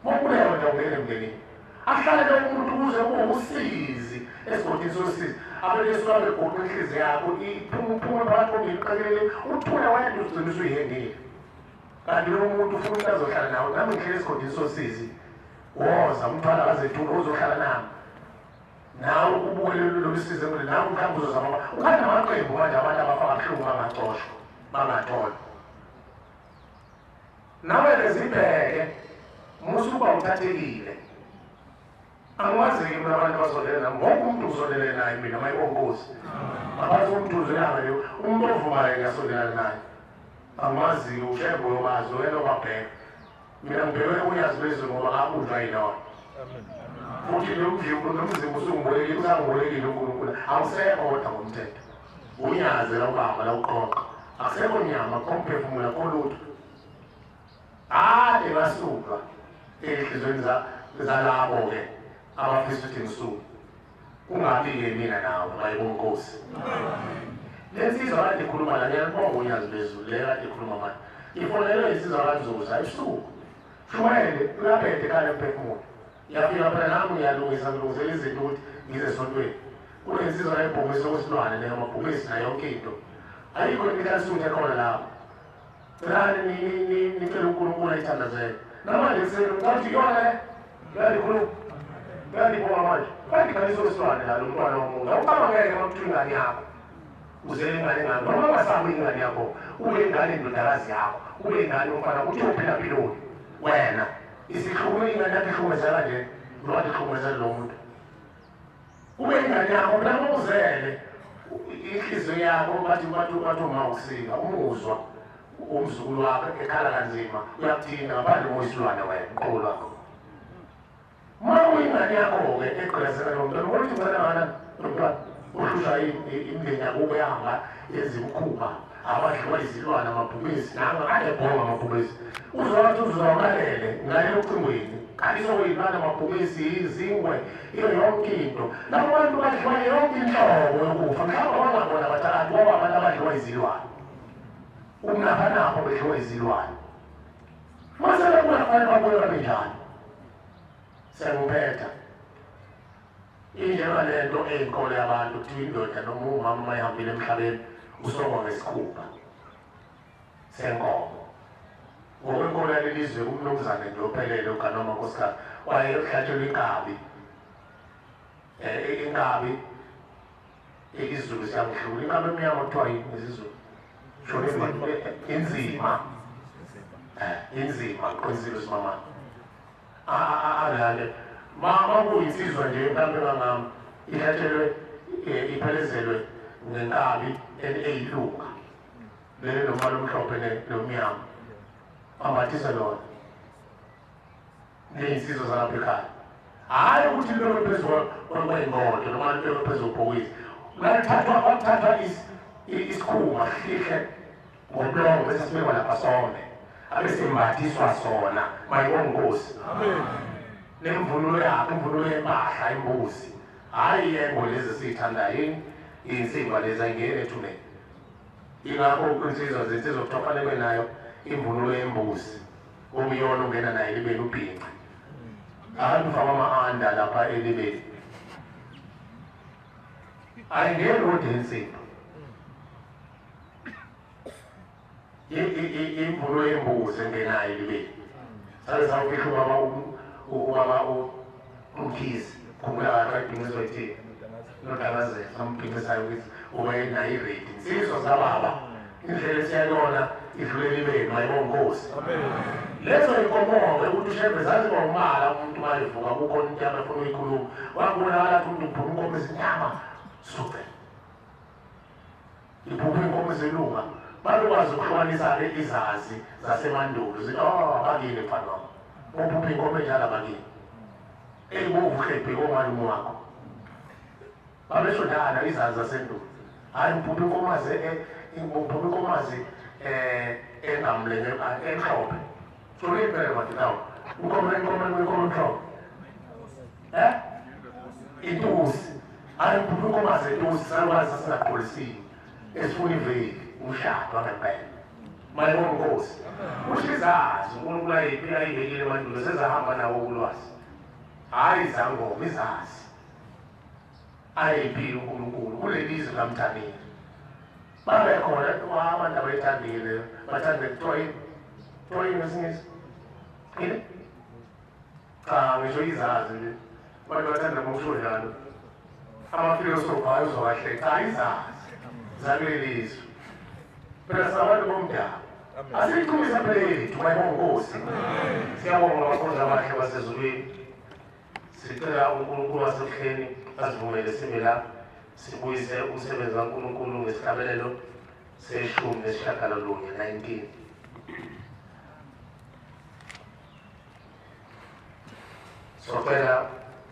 mobulewe nje ungene emndenini ahlale lo muntu kuze kube usizi esigodini sosizi abebesuka begoqa inhliziyo yakho iphume uphume phakathi komndeni uqekelele uthule wedwa uzigcina usuyihengile. Kanti lo muntu ufuna umuntu azohlala nawe nami ngihlele esigodini sosizi woza umthwala akazethuka uzohlala nami nawe ubuke lolu sizi ngule nawe mhlawumbe uzozama ukhanda amaqembu manje abantu abafa kabuhlungu bangacoshwa bangathola nawe-ke zibheke musa ukuba uthathekile. Angiwazi-ke mina abantu abasondele nami wonke umuntu ngisondelene naye mina mayibonkosi ngaphansi komthunzi welanga nje umuntu ovumayo ngiyasondelana naye angimazi-ke ushembe uyobazi wena obabheka mina ngibheke unyazi lwezulu ngoba ngabunjwa yilona futhi nomzimba usungibolekile usangibolekile uNkulunkulu awusekho kodwa ngomthetho unyazi la ubaba la uqoqa akusekho nyama komphefumula kolutho ade basuka ey'nhliziyweni zalabo-ke abafisa ukuthi ngisuke kungabi-ke mina nawe mayibonkosi. Le nsizwa kade ikhuluma la ngiyalibonga unyazi lwezulu le kade ikhuluma manje ifonelwe insizwa kaNzuza ebusuku shumayele uyabhede ekhaya emphefumulo ngiyafika phela nami ngiyalungisa ngilungisela izinto ukuthi ngize esontweni kunensizwa yebhungisi okwesilwane leyo amabhungisi nayo yonke into ayikho imihlasuthu ekhona lapho celani nicele uNkulunkulu ayithandazele namanje ekuseni ngicabanga iyona le uyalikhuluma uyalibonga manje bayidikhalisa okwesilwane la lo mntwana womuntu awucabangeke uma kuthiwa ingane yakho uzele ingane ngane noma ungasabi ingane yakho ube ingane indodakazi yakho ube ingane umfana uthi uphila mpiloni wena isihlukume ingane yakho ihlukumezeka nje lo kade ihlukumezela lo muntu ube ingane yakho phela uma uzele inhliziyo yakho bathi bathi bathi uma ukusika umuzwa umzukulu wakho ekhala kanzima uyakuthinta ngaphandle koyisilwane wena uqobo lwakho uma uyingane yakho-ke egqilazeka lo mntwana ubona ukuthi ngicela ngana lo mntwana uhlushwa imindeni yakubo yahamba yenza imikhuba Abadliwa izilwane amabhubesi nanga kade ebhonga amabhubesi. Uzwathi uzwakalele ngaye ocingweni. Khaliswa kuyilwane amabhubesi, izingwe, iyo yonke into. Labo bantu badliwa yonke inhlobo yokufa. Mhlawumbe bangabona abathakathi ngoba abantu abadliwa izilwane. Ukunaphanapho bedliwa izilwane. Mase bebuya kufanele babuye babe njani? Sengiphetha. Injenga lento eyinkolo yabantu kuthiwa indoda noma umama uma ihambile emhlabeni usongwa ngesikhumba senkomo. Ngokwenkolo yaleli zwe umnumzane nje ophelele uganoma nkosikazi wayehlatshelwa inkabi. Inkabi isiZulu siyangihlula. Inkabi emnyama kuthiwa yini ngesiZulu? Inzima. Inzima ngiqinisile usimamane. Alale. Ma kuyinsizwa nje mhlawumbe engangami ihlatshelwe iphelezelwe ngenkabi eyilunga lele nombala omhlophe nomnyama ambathise lona neyinsizwa zalapha ekhaya. Hhayi ukuthi libekwe phezu kwey'ngodo noma libekwe phezu kwebhokisi. Lathathwa kwathathwa isikhumba sihlihle ngobulongo bese sibekwa lapha some abesembathiswa sona mayibonga inkosi. Nemvunulo yakhe, imvunulo yempahla imbuzi, hhayi yengo lezi esiyithandayo yini iy'nsimba lezi ayingeni ethuneni. Ingakho insizwa zinsizwa kuthiwa kufanele ube nayo imvunulo yembuzi okuyiyona ongena nayo elibeni ubhince. Abantu ufaka ama-anda lapha elibeni ayingeni kodwa insimba. Imvunulo yembuzi engenayo elibeni. Sake sawufihla ubaba uMkhize, khumbula kahle wayebhinciswa yithini nodangazela sambhinqisayo ukuthi ube nayo iredi. Insizwa zababa indlela esiyayona idlule elibeni mayibonga inkosi. Lezo inkomo-ke ukuthi uShembe zaziba umala umuntu mayevuka kukhona into abefuna uyikhuluma. Kwakubonakala ukuthi umuntu uphuma inkomo ezinyama suce. Iphupha inkomo ezilunga. Babekwazi ukuhlukanisa-ke izazi zasemandulo zithi oh abakini mfana wami. Uphupha inkomo enjalo abakini. Eyibovu hlebhe komalume wakho. Babesho njalo izazi zasendulo. Hhayi uphupha inkomazi uphupha inkomazi engamlenge emhlophe. Sorry phela madoda. Inkomo inkomo inkomo emhlophe. Intusi. Hhayi uphupha inkomazi entusi salukwazi sasingaqolisile. Esifuna iveli umshado wangempela. Mayibonga inkosi. Kusho izazi uNkulunkulu ayiphi ayibekile emandulo sezahamba nawo ulwazi. Hhayi izangoma izazi. Ayiphile uNkulunkulu kuleli zwe kaMthanile. Babekhona abantu abayithandile bathande kuthiwa yini? Kuthiwa yini ngesiNgisi? Yini? Cha ngisho izazi nje. Abantu bathanda ngokusho njalo. Amafilosofi hayi uzwa kahle. Cha izazi zakuleli zwe. Phela singabantu bomdabu. Asiyichumise phela yethu mayibonga inkosi. Siyabonga abakhonzi abahle basezulwini. Sicela uNkulunkulu wasebuhleni asivumele sime la sibuyise umsebenzi kaNkulunkulu ngesihlabelelo seshumi nesishiyagalolunye 19. Socela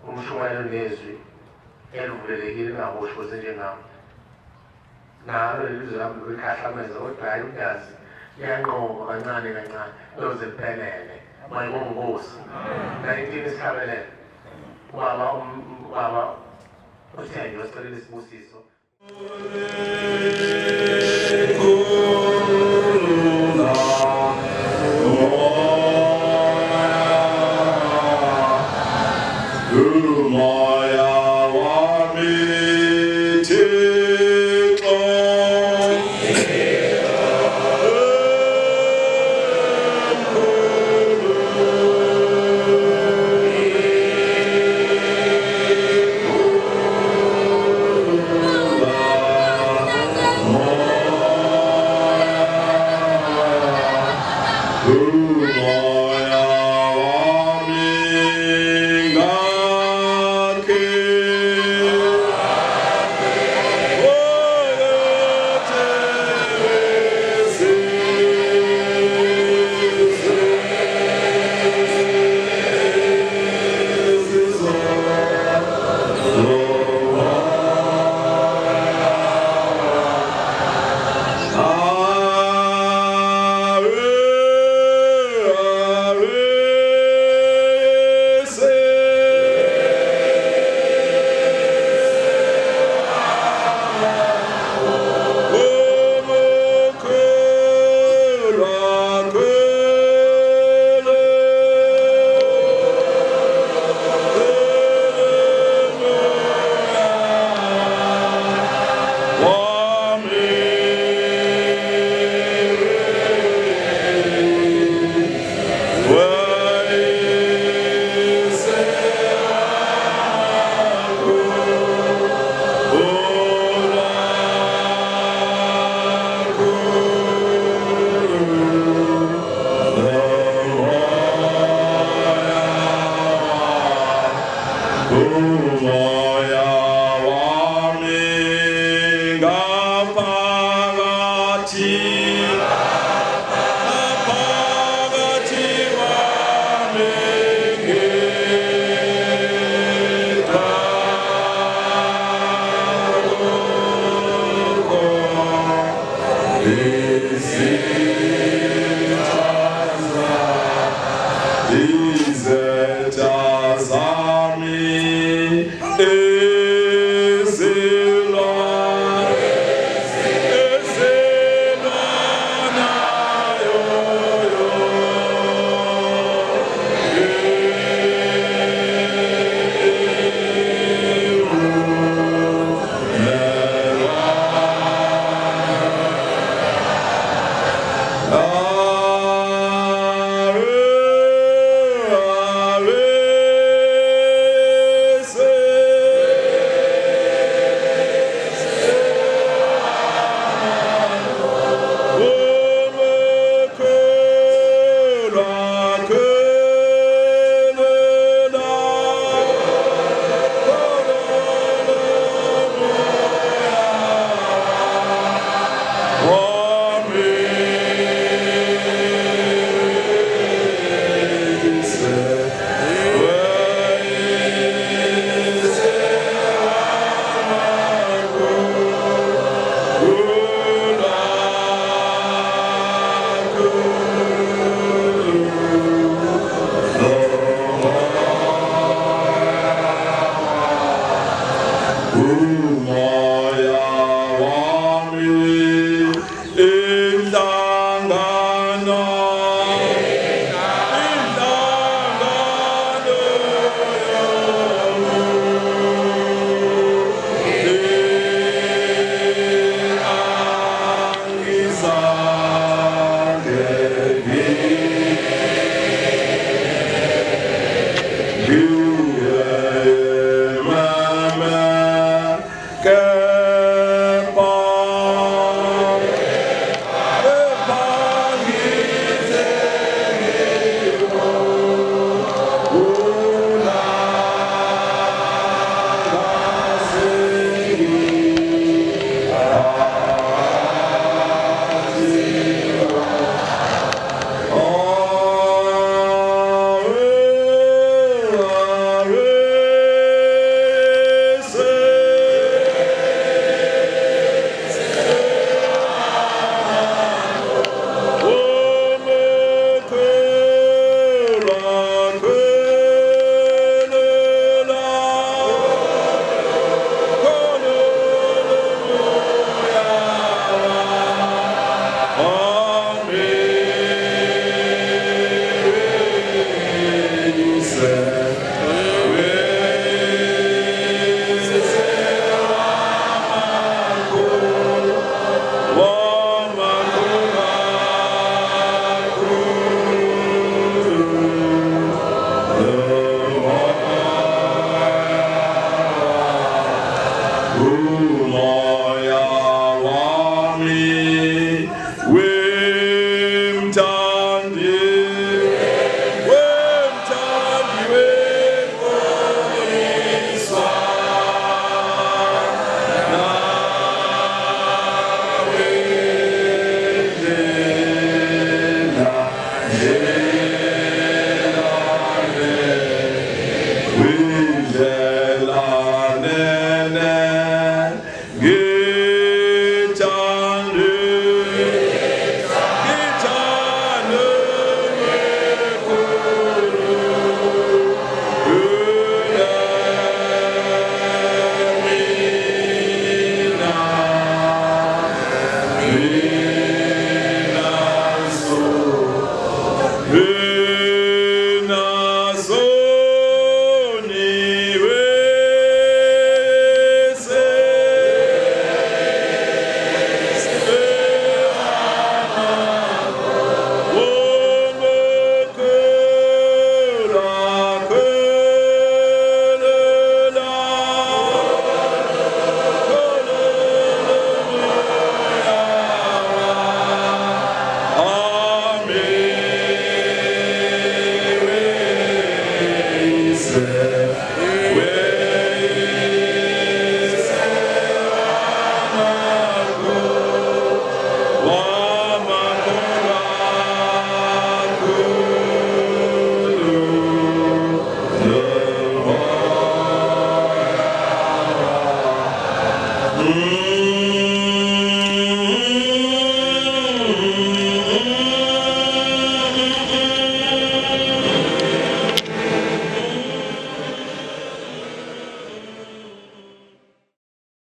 umshumayelo nezwi elivulelekile lingaboshwe njengami. Nalo leli zwi lami likhahlameza kodwa hhayi uNyazi liyanqoba kancane kancane loze liphelele. Mayibonga inkosi. 19 isihlabelelo. Ubaba uThenjwa sicela isibusiso. Umoya wami Thixo Hallelujah.